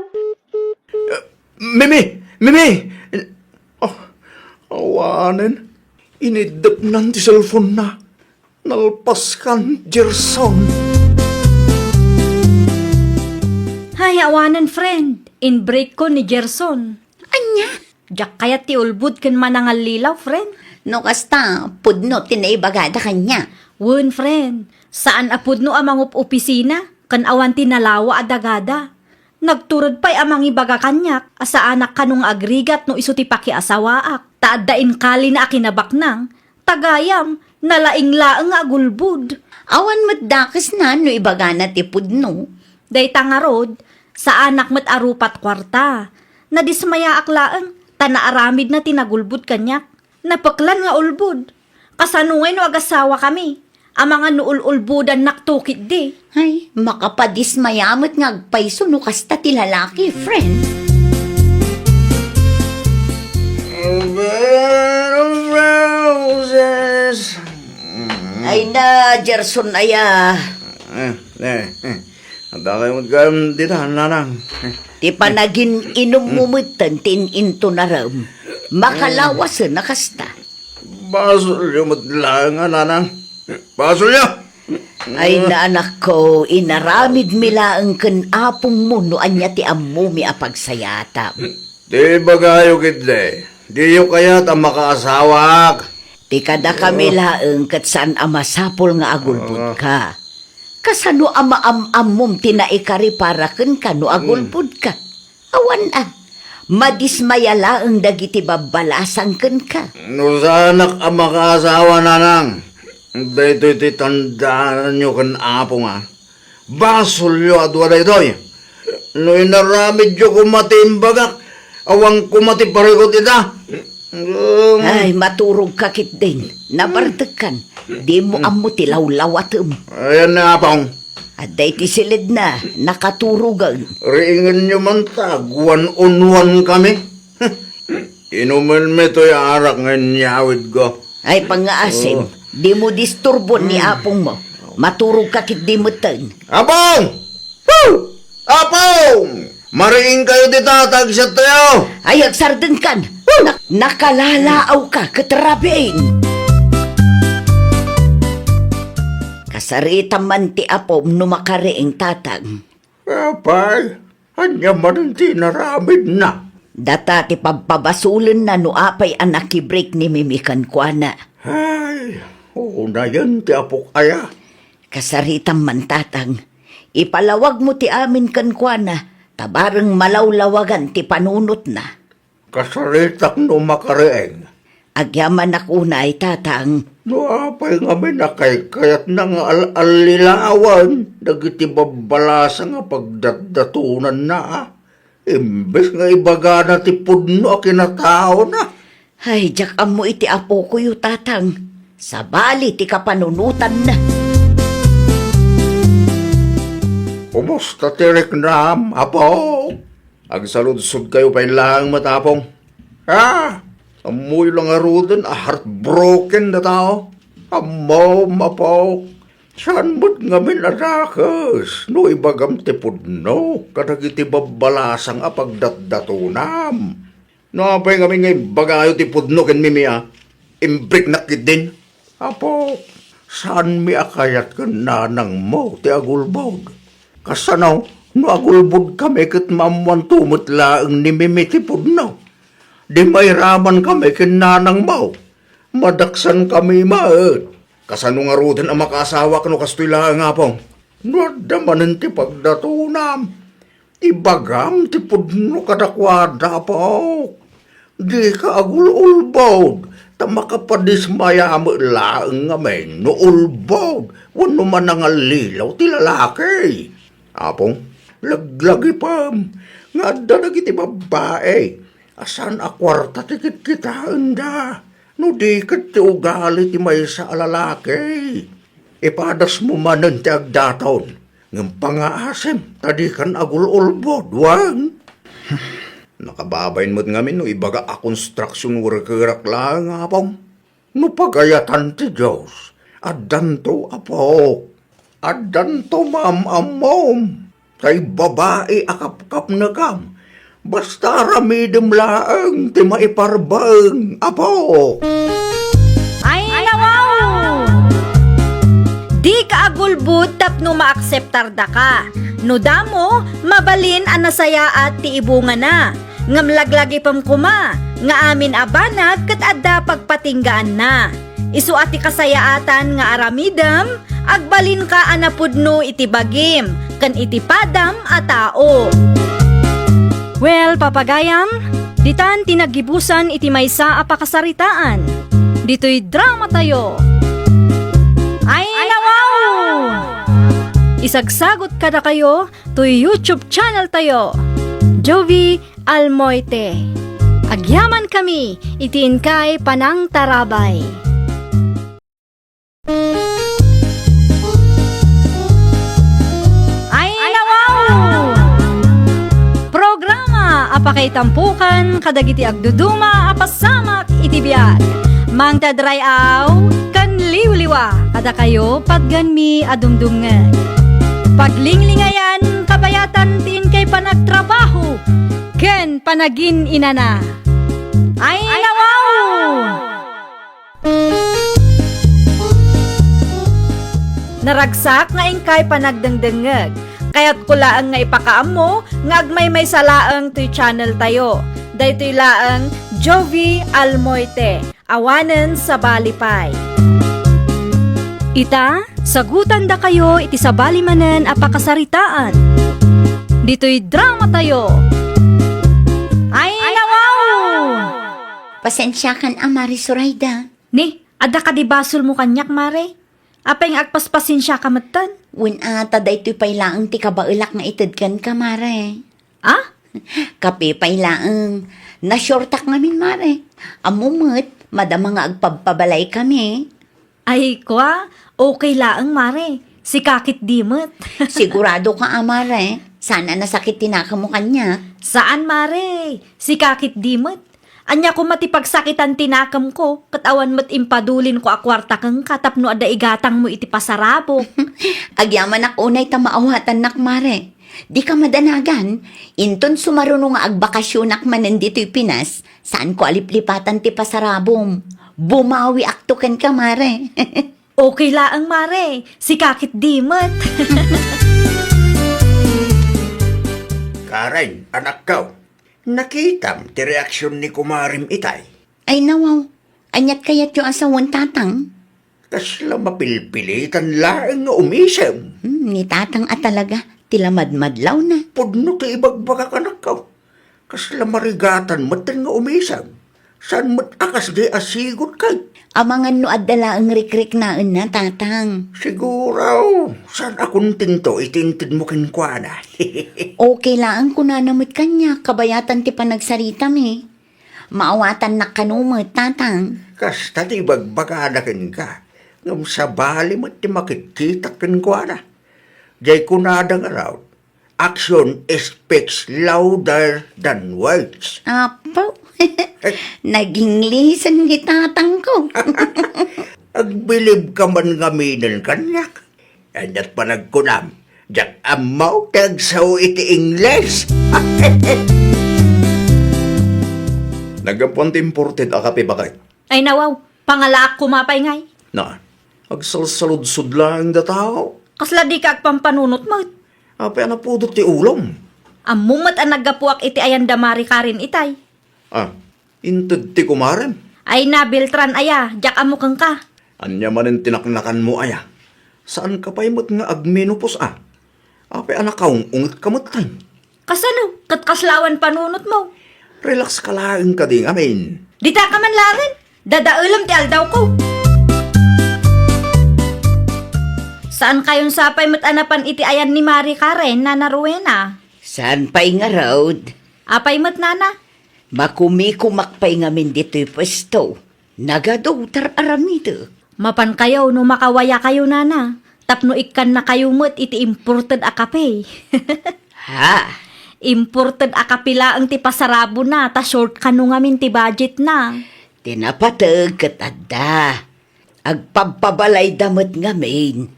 Eh, Mimi! Mimi! Oh, awanen. Iniddepnan ti cellphone-na. Nalpaskan, Gerson. Hay, awanen, friend. In-break-ko ni Gerson. Ania? Diak kayat ti ulbod ken manangallilaw, friend. No kasta, pudno ti naibagada kaniak. Wen, friend. Saan a pudno a mangup-opisina, ken awan ti nalawa a dagada. Nagtured pay a mangibaga kaniak a saanak kano nga agrigat no isu ti pakiasawaak, ta adda inkalina a kinabaknang, ta gayam, nalaing laeng nga agulbod. Awan met dakesna no ibagana ti pudno. Dayta ngarud, saanak met a rupat kuarta. Nadismayaak laeng, ta naaramidna ti nagulbod kaniak. Napeklan nga ulbod. Kasano ngay no agasawakami? Amangan no ul-ulbodannakto ketdi. Ay, makapadismaya met nga agpayso no kasta ti lalaki, friend. A bed of roses. Ay na, Gerson, aya. Eh, eh, eh. Adda kayo met gayam dita, nanang. Ti panagin-inummo metten ti in-intunarem. Makalawasen a kasta. Basolyo met laeng a, nanang. Basolyo! Ay na, anakko, inaramidmi laeng ken apongmo no ania ti ammomi a pagsayaatam. Ti ibagayo ketdi, diyo kayat a makaasawak. Ti kadakami laeng ket saan a masapul nga agulbodka. Kasano a maam-ammom ti naikaripara kenka no agulbodka? Awan a, madismaya laeng dagiti babbalasang kenka. No saanak a makaasawa, nanang, daytoy ti tandaanyo ken apong a, basolyo a dua daytoy. No inaramidyo koma ti imbagak, awan koma ti parikut ita. Ay, maturogka ketdin. Nabartekkan. Dimo ammo ti lawlawatem. Ayan ni apong. Adda iti siledna, nakaturogen. Riingenyo man ta, agwan-unwan kami. Inumenmi toy arak nga inyawidko. Ay, pangngaasim, dimo disturbon ni apongmo. Maturogka ketdi metten. Apong! Woo! Apong! Mariing kayo dita, ta agsiattayo! Ay, agsardengkan! Nak-, nakalalaawka ket rabiin! Kasaritam man ti apom no makariing, tatang. Apay, ania manen ti inaramidna? Data ti pabpabasolenna no apay a nakibrik ni Mimi kenkuana. Ay, unayen ti apok aya. Kasaritam man, tatang. Ipalawagmo ti amin kenkuana, ta bareng malawlawagan ti panunotna. Kasaritak no makariing. Agyamanak unay, tatang. No apay ngamin a kaykayatna nga al-allilawan dagiti babbalasang a pagdatdatonanna, a? Imbes nga ibagana ti pudno a kinataona. Ay, diak ammo iti apokoyo, tatang. Sabali ti kapanunotanna. Kumusta ti riknam, apo? Agsaludsodkayo pay laeng met, apong. Ah, ammoyo la ngaruden a heartbroken dataw. Ammom, apo. Saan met ngamin a dakes no ibagam ti pudno kadagiti babbalasang a pagdatdatonam. No apay ngamin nga imbagayo ti pudno ken Mimi a, imbriknak ketdin. Apo, saanmi a kayat ken nanangmo ti agulbod. Kasano no agulbodkami ket maammoanto met laeng ni Mimi ti pudno? Di mairamankami ken nanangmo. Madaksankami met. Kasano ngaruden a makaasawak no kastoy laeng, apong? No adda manen ti pagdatonam, ibagam ti pudno kadakuada, apok. Dika agul-ulbod, ta makapadismaya met laeng ngamin no ulbod wenno manangallilaw ti lalaki. Apong, laglagipem nga adda dagiti babbai a saan a kuarta ti kitkitaenda, no di ket ti ugali ti maysa a lalaki. Ipadasmo manen ti agdaton, ngem pangngaasim ta dikan agul-ulbod, wen? Nakababain met ngamin no ibaga a construction workerak laeng, apong. No pagayatan ti Dios, addanto, apok. Addanto maam-ammom. Kay babai a kapkapnekam, basta aramidem laeng ti maiparbeng, apok. Ay, nawaw! Dika agulbod tapno maakseptardaka. No damo, mabalin a nasayaat ti ibungana. Ngem laglagipem koma nga amin a banag ket adda pagpatinggaanna. Isu a ti kasayaatan nga aramidem, agbalinka a napudno iti bagim ken iti padam a tao. Well, papagayam, ditan ti naggibusan iti maysa a pakasaritaan. Ditoy dramatayo. Ay, nawaw! Isagsagot kadakayo toy YouTube channel tayo, Jovie Almoite. Agyamankami iti inkay panangtarabay. Ay, nawaw! Programa a pakaitampukan kadagiti agduduma a pasamak iti biag. Mangted ray-aw ken liwliwa kadakayo patgenmi a dumdumngeg. Paglinglingayan, kabayatan ti inkay panagtrabaho ken panagin-inana. Ay, nawaw! Naragsak nga inkay panagdengdengngeg. Kayatko laeng nga ipakaammo nga agmaymaysa laeng toy channel tayo. Daytoy laeng Jovie Almoite, awanen sabali pay. Ita, sagutandakayo iti sabali manen a pakasaritaan. Ditoy drama tayo. Ay, nawaw! Pasensiakan a, Mare Zoraida. Ni, adda kadi basolmo kaniak, Mare? Apay nga agpaspasensiaka metten? Wen a, ta daytoy pay laeng ti kabaelak nga ited kenka, Mare. Ah? Kape pay laeng. Nasurtak ngamin, Mare. Ammo met, madama nga agpabpabalaykami. Ay, kua, okay laeng, Mare. Sika ketdi met. Sigurado ka, a, Mare? Saan a nasakit ti nakemmo kaniak? Saan, Mare. Sika ketdi met. Ania koma ti pagsakitan ti nakemko, ket awan met impadulinko a kuarta kenka tapno adda igatangmo iti pasarabok. Agyamanak unay ta maawatannak, Mare. Dika madanagan, inton sumaruno nga agbakasionak manen ditoy Pinas, saanko a liplipatan ti pasarabom. Bumawiakto kenka, Mare. Okay laeng, Mare. Sika ketdi met. Karen, anakko, nakitam ti reaksion ni kumarem itay? Ay, nawaw. Aniat kayatyo a sawen, Tatang? Kasla mapilpilitan laeng nga umisem. Hmm, ni Tatang a talaga, ti lamadmadlawna. Pudno ti ibagbagak, anakko. Kasla marigatan metten nga umisem. Saan met a kasdi a sigud kay? Amangan no adda laeng rikriknaenna, Tatang. Siguro, saan a kontento iti intedmo kenkuana. Okay laeng kunana met kaniak, kabayatan ti panagsaritami. Maawatannak kano met, Tatang. Kasta ti ibagbagada kenka, ngem sabali met ti makitkitak kenkuana. Jay kunada ngarud, "Action speaks louder than words." Apo, nag-English ni Tatangko. Agbilibka man ngaminen kaniak. Aniat panagkunam, diak ammo ti agsao iti Ingles. Naggapuan ti imported a kape, baket. Ay, nawaw, pangalaak koma pay ngay. Na, agsalsaludsod laeng dataw. Kasla dika agpampanunot met? Apay a napudot ti ulom? Ammo met a naggapuak iti ayan da Mari Karen itay. Ah, inted ti kumarem? Ay na, Beltran aya, diak ammo kenka. Ania manen ti naknakanmo aya? Saanka pay met nga agmenopause a? Apay a nakaung-ungetka metten? Kasano? Ket kasla awan panunotmo? Relax ka laeng kadi ngamin. Dita ka man laengen. Dadaelem ti aldawko. Saan kayon sapay met a napan iti ayan ni Mari Karen, Nana Rowena? Saan pay ngarud? Apay met, Nana? Makumikumak pay ngamin ditoy puesto. Nagadu, tar-aramidek. Mapan kayo no makawaya kayo, Nana, tapno ikkannakayo met iti imported a kape. Ha? Imported a kape laeng ti pasarabona, ta short kano ngamin ti budgetna. Ti napateg ket adda. Agpabpabalayda met ngamin.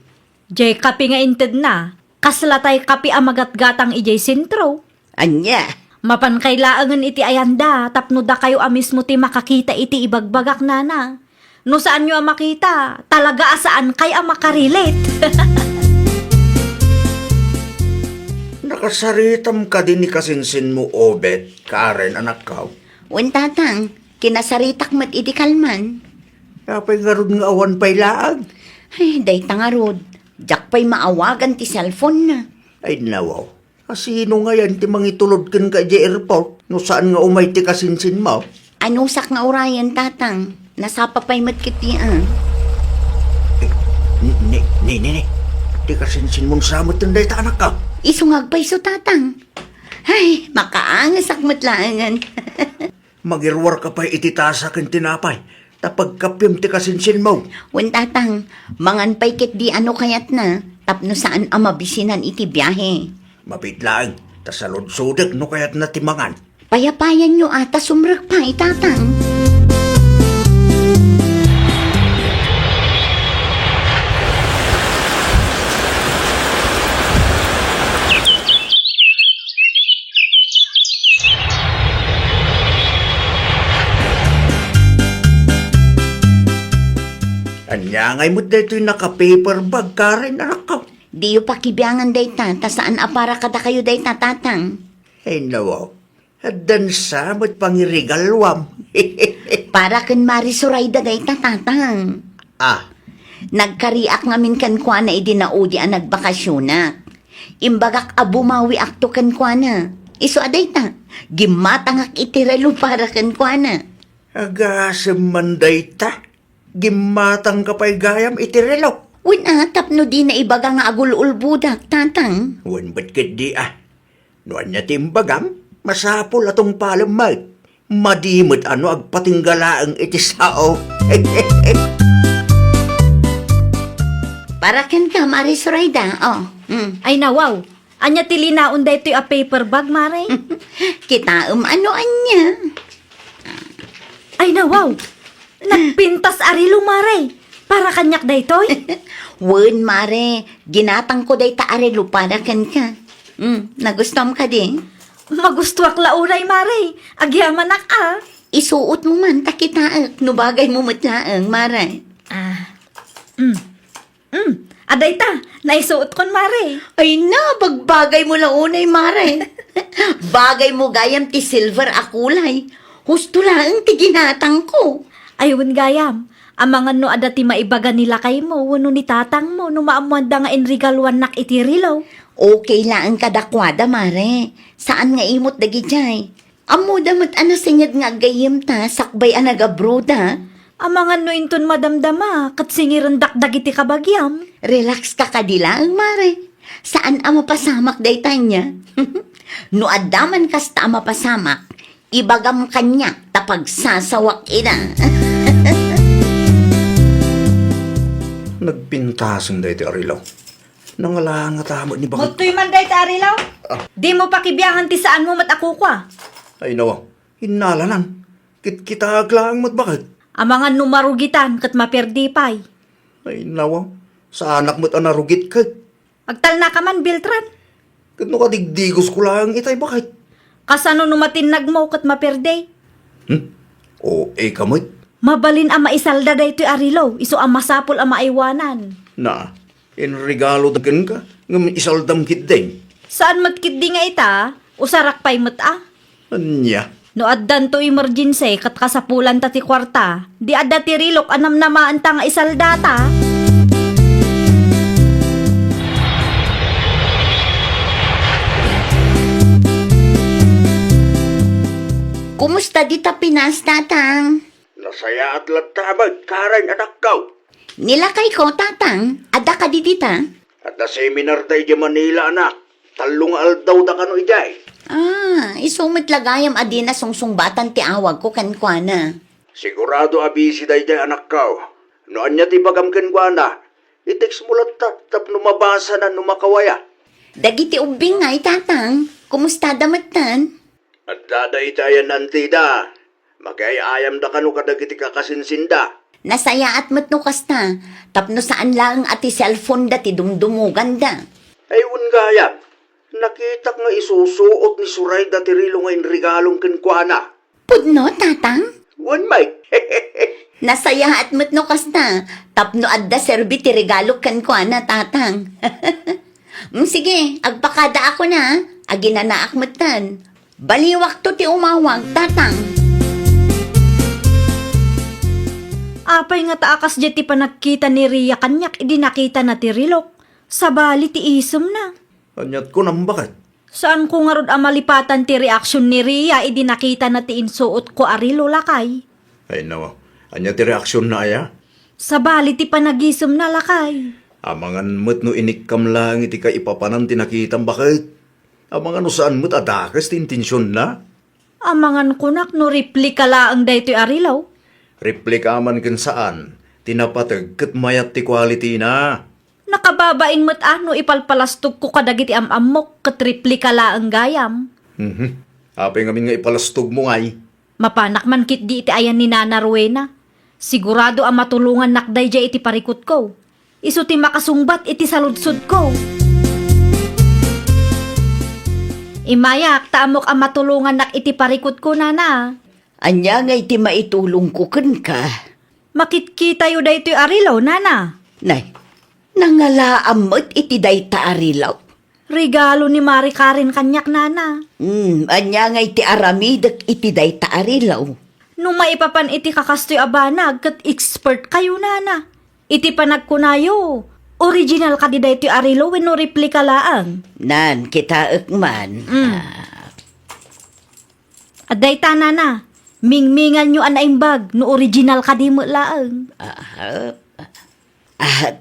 Jay kape nga intedna, kasla tay kape a magatgatang idiay sentro. Ania? Mapan kay laengen iti ayanda tapno dakayo a mismo ti makakita iti ibagbagak, Nana. No saanyo a makita, talaga a saankay a makarelate. Nakasaritam kadi ni kasinsinmo, Obet, Karen, anakko? Wen, Tatang, kinasaritak met idi kalman. Apay ngarud nga awan pay laeng? Ay, dayta ngarud. Diak pay maawagan ti cellphone-na. Ay, nawaw. A, sino ngayen ti mangitulod kenka idiay airport no saan nga umay ti kasinsinmo? Anusak nga urayen, Tatang. Nasapa pay met ketdi a. Eh, ni, ni, ni, ni, ni. Ti kasinsinmon sa met dayta, anakko? Isu nga agpayso, Tatang. Ay, makaangesak met laengen. Mangiruarka pay iti tasa ken tinapay, ta pagkappiem ti kasinsinmo. Wen, Tatang, mangan pay ketdi no kayatna, tapno saan a mabisinan iti biahe. Mabiit laeng, ta saludsodek no kayatna ti mangan. Payapayanyo a ta sumrek pay, Tatang. Ania ngay met daytoy naka-paper bag, Karen, anakko? Diyo pakibiangan dayta, ta saan a para kadakayo dayta, Tatang. Ay, nawaw. Addan sa met pangirigaluam. Para ken Mari Sorayda dayta, Tatang. Ah. Nagkariak ngamin kenkuana idi naudi a nagbakasionak. Imbagak a bumawiakto kenkuana. Isu a dayta, gimmatangak iti relo para kenkuana. Agasem man dayta. Gimmatangka pay gayam iti relo. Wen a, tapno dina ibaga nga agul-ulbodak, Tatang. Wen met ketdi a. No ania ti imbagam, masapul a tungpalem met. Madi met a no agpatingga laeng iti sao. Para kenka, Mari Sorayda, oh. Mm. Ay, nawaw. Ania ti linaon daytoy a paper bag, Mare? Kitaem a no ania. Ay, nawaw! Nagpintas a relo, Mare! Para kaniak daytoy? Wen, Mare, ginatangko dayta a relo para kenka. Mm, nagustuam kadi? Magustuak la unay, Mare. Agyamanak a. Isuotmo man ta kitaek no bagaymo met laeng, Mare. Ah. Mm. Mm. Adayta, naisuotkon, Mare. Ay na, bagbagaymo la unay, Mare. Bagaymo gayam ti silver a kulay. Husto laeng ti ginatangko. Ay, wen gayam, amangan no adda ti maibaga ni lakaymo wenno ni tatangmo no maammoanda nga inregaluannak iti relo. Okay laeng kadakuada, Mare. Saan nga imot dagidiay. Ammoda met a nasinged nga aggayyemta sakbay a nagabroda. Amangan no inton madamdama, ket singirendak dagiti kabagiam. Relax ka kadi laeng, Mare. Saan a mapasamak dayta ania. No adda man kasta a mapasamak, ibagam kaniak ta pagsasawak ida. Nagpintasen daytoy a relo. Nangalangata met ni bakit. Muttoy man dayta a relo? Ah. Dimo pakibiangan ti saanmo met a kukua. Ay, nawa. Innalanan. Kitkitaek laeng met bakit. Amangan no marugitan ket maperdi pay. Ay, nawa. Saanak met a narugit ket. Agtalnaka man, Beltran. Ket no kadigdigosko laeng itay bakit. Kasano no matinnagmo ket maperdi? Hmm? O, ika met? Mabalin a maisalda daytoy a relo, isu a masapul a maaywanan. Na, inregalo da kenka, ngem isaldam ketdi. Saan met ketdi nga ita, usarak pay met a. Ania? No addanto emergency ket kasapulanta ti kuarta, di adda ti relok a namnamaenta nga isaldata. Kumusta dita Pinas, Tatang? Nasayaat latta met, Karen, anakko. Ni lakayko, Tatang, adda kadi dita? Adda seminar daydiay Manila, anak. Tallo nga aldaw da kano idiay. Ah, isu met la gayam a dina sungsungbatan ti awagko kenkuana. Sigurado a busy daydiay, anakko. No ania ti ibagam kenkuana, i-text mo latta tapno mabasana no makawaya. Dagiti ubbing ngay, Tatang, kumustada metten? Adda dayta ayan antida. Magiay-ayamda kano kadagiti kakasinsinda. Nasayaat met no kasta, tapno saan laeng a ti cellphone-da ti dumdumoganda. Ay, wen gayam, nakitak nga isusuot ni Sorayda ti relo nga inregalom kenkuana. Pudno, Tatang? Wen, Mike. Nasayaat met no kasta, tapno adda serbi ti regalok kenkuana, Tatang. Mm, sige, agpakadaakon, aginanaak metten. Baliwakto ti umawag, Tatang. Apay ngata a kasdiay ti panagkita ni Ria kaniak idi nakitana ti relok? Sabali ti isemna. Aniat ko nambakit? Saanko ngarud a malipatan ti reaksion ni Ria idi nakitana ti insuotko a relo, lakay. Ay, nawa. Ania ti reaksionna aya? Sabali ti panagisemna, lakay. Amangan met no inikkam laeng iti kaipapanan ti nakitam, bakit? Amangan no saan met a dakes ti intensionna? Amangan kunak no replika laeng daytoy a relo. Replika man ken saan, ti napateg ket mayat ti quality-na. Nakababain met a no ipalpalastogko kadagiti am-ammok ket replika laeng gayam. Mhm. Apay ngamin nga ipalastogmo ngay? Mapanak man ketdi iti ayan ni Nana Rowena. Sigurado a matulongannak daydiay iti parikutko. Isu ti makasungbat iti saludsodko. Immayak ta ammok a matulongannak iti parikutko, Nana. Ania ngay ti maitulongko kenka? Makitkitayo daytoy a relo, Nana. Nay, nangalaam met iti dayta a relo. Regalo ni Mari Karen kaniak, Nana. Hmm, ania ngay ti aramidek iti dayta a relo? No maipapan iti kakastoy a banag, ket expert kayo, Nana. Iti panagkunayo, original kadi daytoy a relo wenno replika laeng? Nan, kitaek man. Mm. Ah. Adda ita, Nana. Mingminganyo a naimbag no original kadi met laeng. Ah, ah,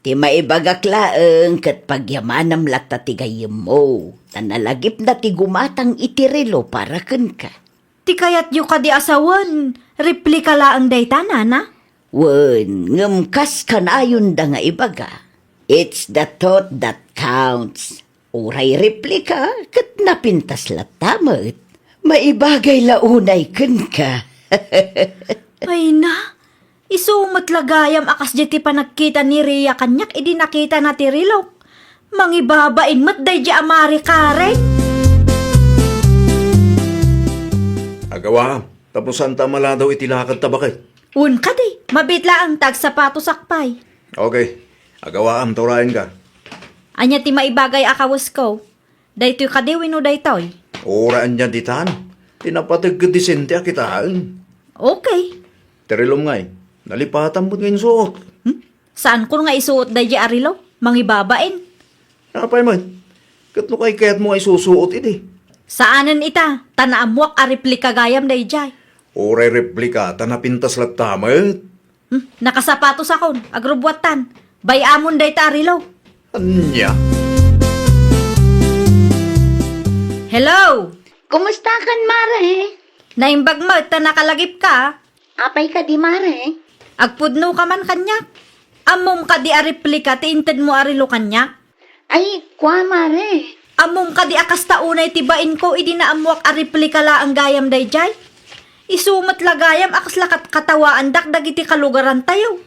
ti maibagak laeng ket pagyamanam latta ti gayyemmo, ta nalagipna ti gumatang iti relo para kenka. Ti kayatyo kadi a sawen, replika laeng dayta, Nana? Wen, ngem kas kanayonda nga ibaga, "It's the thought that counts." Uray replika ket napintas latta met. Maibagay la unay kenka. Ay na, isu met la gayam a kasdiay ti panagkita ni Ria kaniak idi nakitana ti relok. Mangibabain met daydiay a Mari Karen. Agawaam, tapno saanta a maladaw iti lakadta baket. Wen kadi, mabiit laeng ta agsapatosak pay. Okay, agawaam ta uraenka. Ania ti maibagay a kawesko? Daytoy kadi wenno daytoy? Uray ania ditan. Ti napateg ket disente a kitaen. Okay. Ti relom ngay, nalipatam met nga insuot. Hmm? Saankon nga isuot daydiay a relo? Mangibabain. Apay met? Ket no kaykayatmo nga isusuot idi? Saanen ita, ta naammoak a replika gayam daydiay. Uray replika, ta napintas latta met. Hmm, nakasapatosakon, agrubbuattan. Bay-amon dayta a relo. Ania? Hello! Kumustakan, Mare? Naimbag met ta nakalagipka. Apay kadi, Mare? Agpudnoka man kaniak. Ammom kadi a replika ti intedmo a relo kaniak? Ay, kua, Mare. Ammom kadi a kasta unay ti bainko idi naammoak a replika laeng gayam daydiay? Isu met la gayam a kasla kat-, katawaandak dagiti kalugarantayo.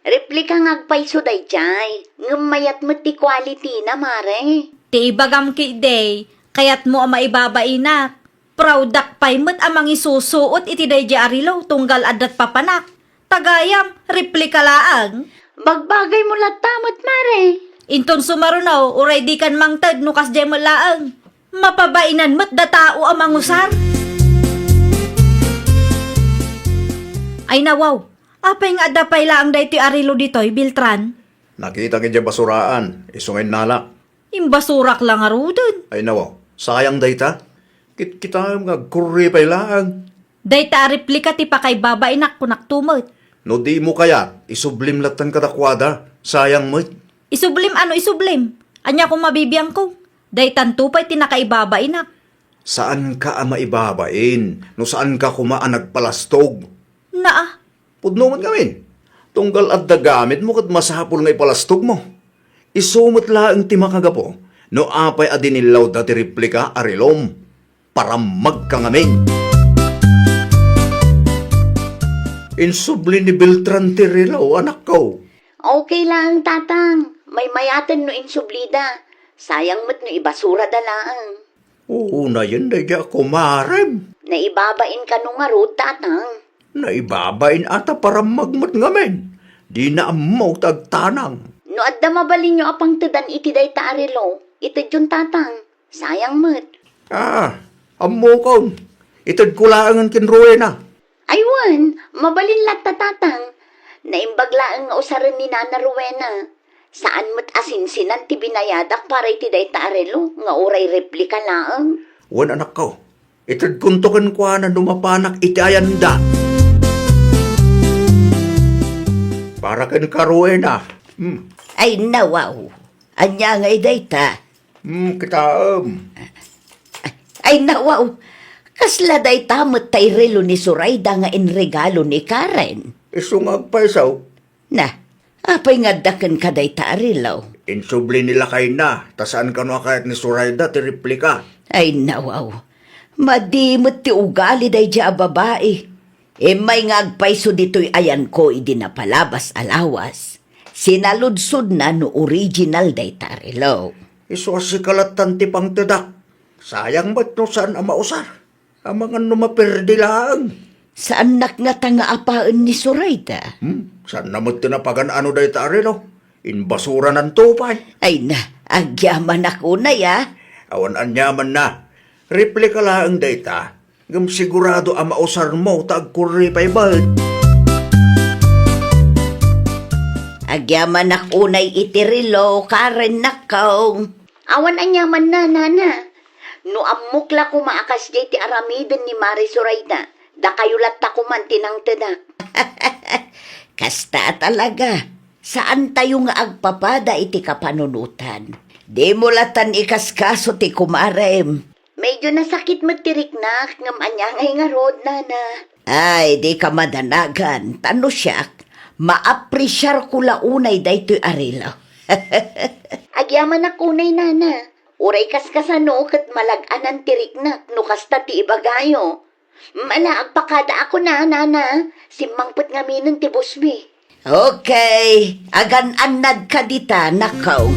Replika nga agpayso daydiay, ngem mayat met ti quality-na, Mare. Ti ibagam ketdi, kayatmo a maibabainak. Proud-ak pay met a mangisusuot iti daydiay a relo tunggal adda't papanak. Ta gayam, replika laeng. Bagbagaymo latta met, Mare. Inton sumaruno, uray dikan mangted no kasdiay met laeng. Mapabainan met da tao a mangusar. Ay na, wow, apay nga adda pay laeng daytoy a relo ditoy, Beltran? Nakitak idiay basuraan, isu nga innalak. Imbasurak la ngaruden. Ay, nawaw, sayang dayta. Kitkitaem nga agkurre pay laeng. Dayta a replika ti pakaibabainak, kunakto met. No dimo kayat, isublim lattan kadakuada. Sayang met. Isublim? Ano isublim? Ania koma bibiangko? Daytanto pay ti nakaibabainak. Saanka a maibabain no saanka koma a nagpalastog. Naa. Pudno met ngamin. Tunggal adda gamitmo ket masapul nga ipalastogmo. Isu met laeng ti makagapu no apay a dinillawda ti replika a relom. Parammagka ngamin. Insubli ni Beltran ti relo, anakko. Okay laeng, Tatang. Maymayaten no insublida. Sayang met no ibasurada laeng. Unayen daydiay a kumarem. Naibabain kano ngarud, Tatang? Naibabain a ta parammag met ngamin. Dina ammo ta agtanang. No adda mabalinyo a pangtedan iti dayta a relo, itedyon, Tatang. Sayang met. Ah, ammokon. Itedko laengen ken Rowena. Ay wen, mabalin latta, Tatang. Naimbag laeng nga usaren ni Nana Rowena. Saan met a sinsinan ti binayadak para iti dayta a relo nga uray replika laeng. Wen, anakko, itedkonto kenkuana no mapanak iti ayanda. Para kenka, Rowena. Hmm. Ay, nawaw. Ania ngay dayta? Hmm, kitaem. Ay, nawaw. Kasla dayta met tay relo ni Zoraida nga inregalo ni Karen. Isu nga agpayso. Na, apay nga adda kenka dayta a relo? Insubli ni lakayna, ta saan kano a kayat ni Zoraida ti replika. Ay, nawaw. Madi met ti ugali daydiay a babai. Immay nga agpayso ditoy ayanko idi napalabas a lawas. Sinaludsodna no original dayta a relo. Isu a sika lattan ti pangtedak. Sayang met no saan a mausar. Amangan no maperdi laeng. Saannak ngata nga apaen ni Zoraida? Hmm? Saanna met ti napagan-ano dayta a relo? Inbasurananto pay. Ay na, agyamanak unay, a. Awan aniamanna. Replika laeng dayta. Ngem sigurado a mausarmo ta agkurri pay met. Agyamanak unay iti relo, Karen, nakkaw. Awan aniamanna, nana. No ammok la koma a kasdiay ti aramiden ni Mari Zoraida, dakayo latta koman ti nangtedak. Kasta a talaga, saantayo nga agpapada iti kapanunotan. Dimo lattan ikaskaso ti kumarem. Medyo nasakit met ti riknak, ngem ania ngay ngarud, nana? Ay, dika madanagan, ta no siak, maapresiarko la unay daytoy a relo. Agyamanak unay, nana. Uray kaskasano ket malag-anan ti riknak no kasta ti ibagayo. Mala, agpakadaak kuna, nana. Simmangpet ngaminen ti bosmi. Okay, agan-annadka dita, nakaw.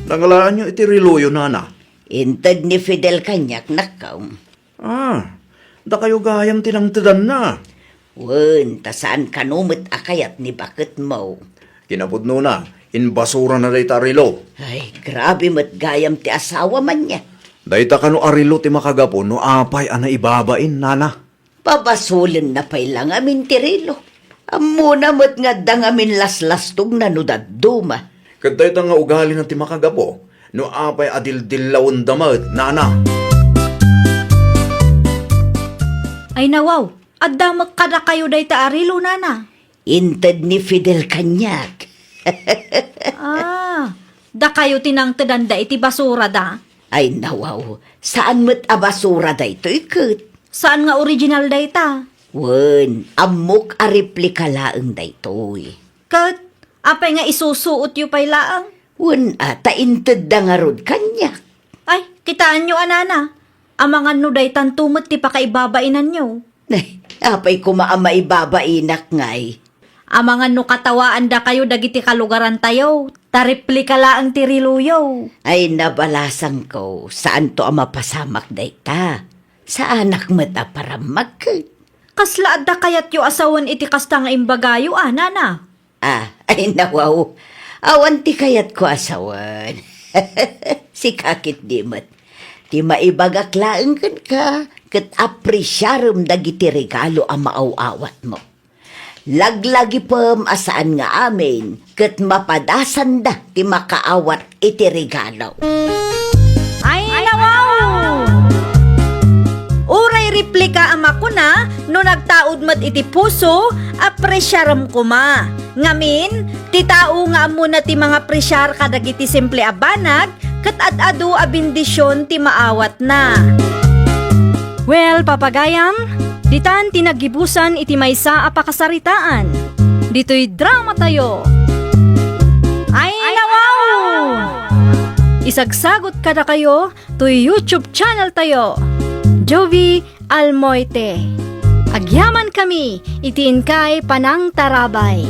Nangalaanyo iti reloyo, nana? Inted ni Fidel kaniak, nakaw. Ah, dakayo gayam ti nangtedanna. Wen, ta saan kano met a kayat ni baketmo. Kinapudnona, inbasurana dayta a relo. Ay, grabe met gayam ti asawa man niya. Dayta kano a relo ti makagapu no apay a naibabain, nana? Pabasolenna pay la ngamin ti relo. Ammona met nga adda ngamin laslastogna no dadduma. Ket dayta nga ugalina ti makagapu no apay a dildillawenda met, nana. Ay nawaw, adda met kadakayo dayta a relo, nana? Inted ni Fidel kaniak. Ah, dakayo ti nangtedanda iti basurada? Ay, nawaw, saan met a basura daytoy ket. Saan nga original dayta? Wen, ammok a replika laeng daytoy. Ket, apay nga isusuotyo pay laeng? Wen, a, ta intedda ngarud kaniak. Ay, kitaenyo a, nana. Amangan no daytanto met ti pakaibabainanyo. Nay, apay koma a maibabainak ngay? Amangan no katawaandakayo dagiti kalugarantayo, ta replika laeng ti reloyo. Ay, nabalasangko, saanto a mapasamak dayta. Saanak met a parammag ket. Kasla adda kayatyo a sawen iti kasta nga imbagayo a, nana? Ah, ay, nawaw. Awan ti kayatko a sawen. Sika ketdi met. Ti maibagak laeng kenka, ket apresiarem dagiti regalo a maaw-awatmo. Laglagipem a saan nga amin, ket mapadasanda ti makaawat iti regalo. Ay, nawaw! Uray replika a makuna, no nagtaud met iti puso, apresiarem koma. Ngamin, ti tao nga ammona ti mangapresiar kadagiti simple a banag, ket ad-adu a bendision ti maawatna. Well, papagayam, ditan ti naggibusan iti maysa a pakasaritaan. Ditoy dramatayo. Ay, nawaw! Isagsagot kadakayo toy YouTube channel tayo, Jovie Almoite. Agyamankami iti inkay panangtarabay.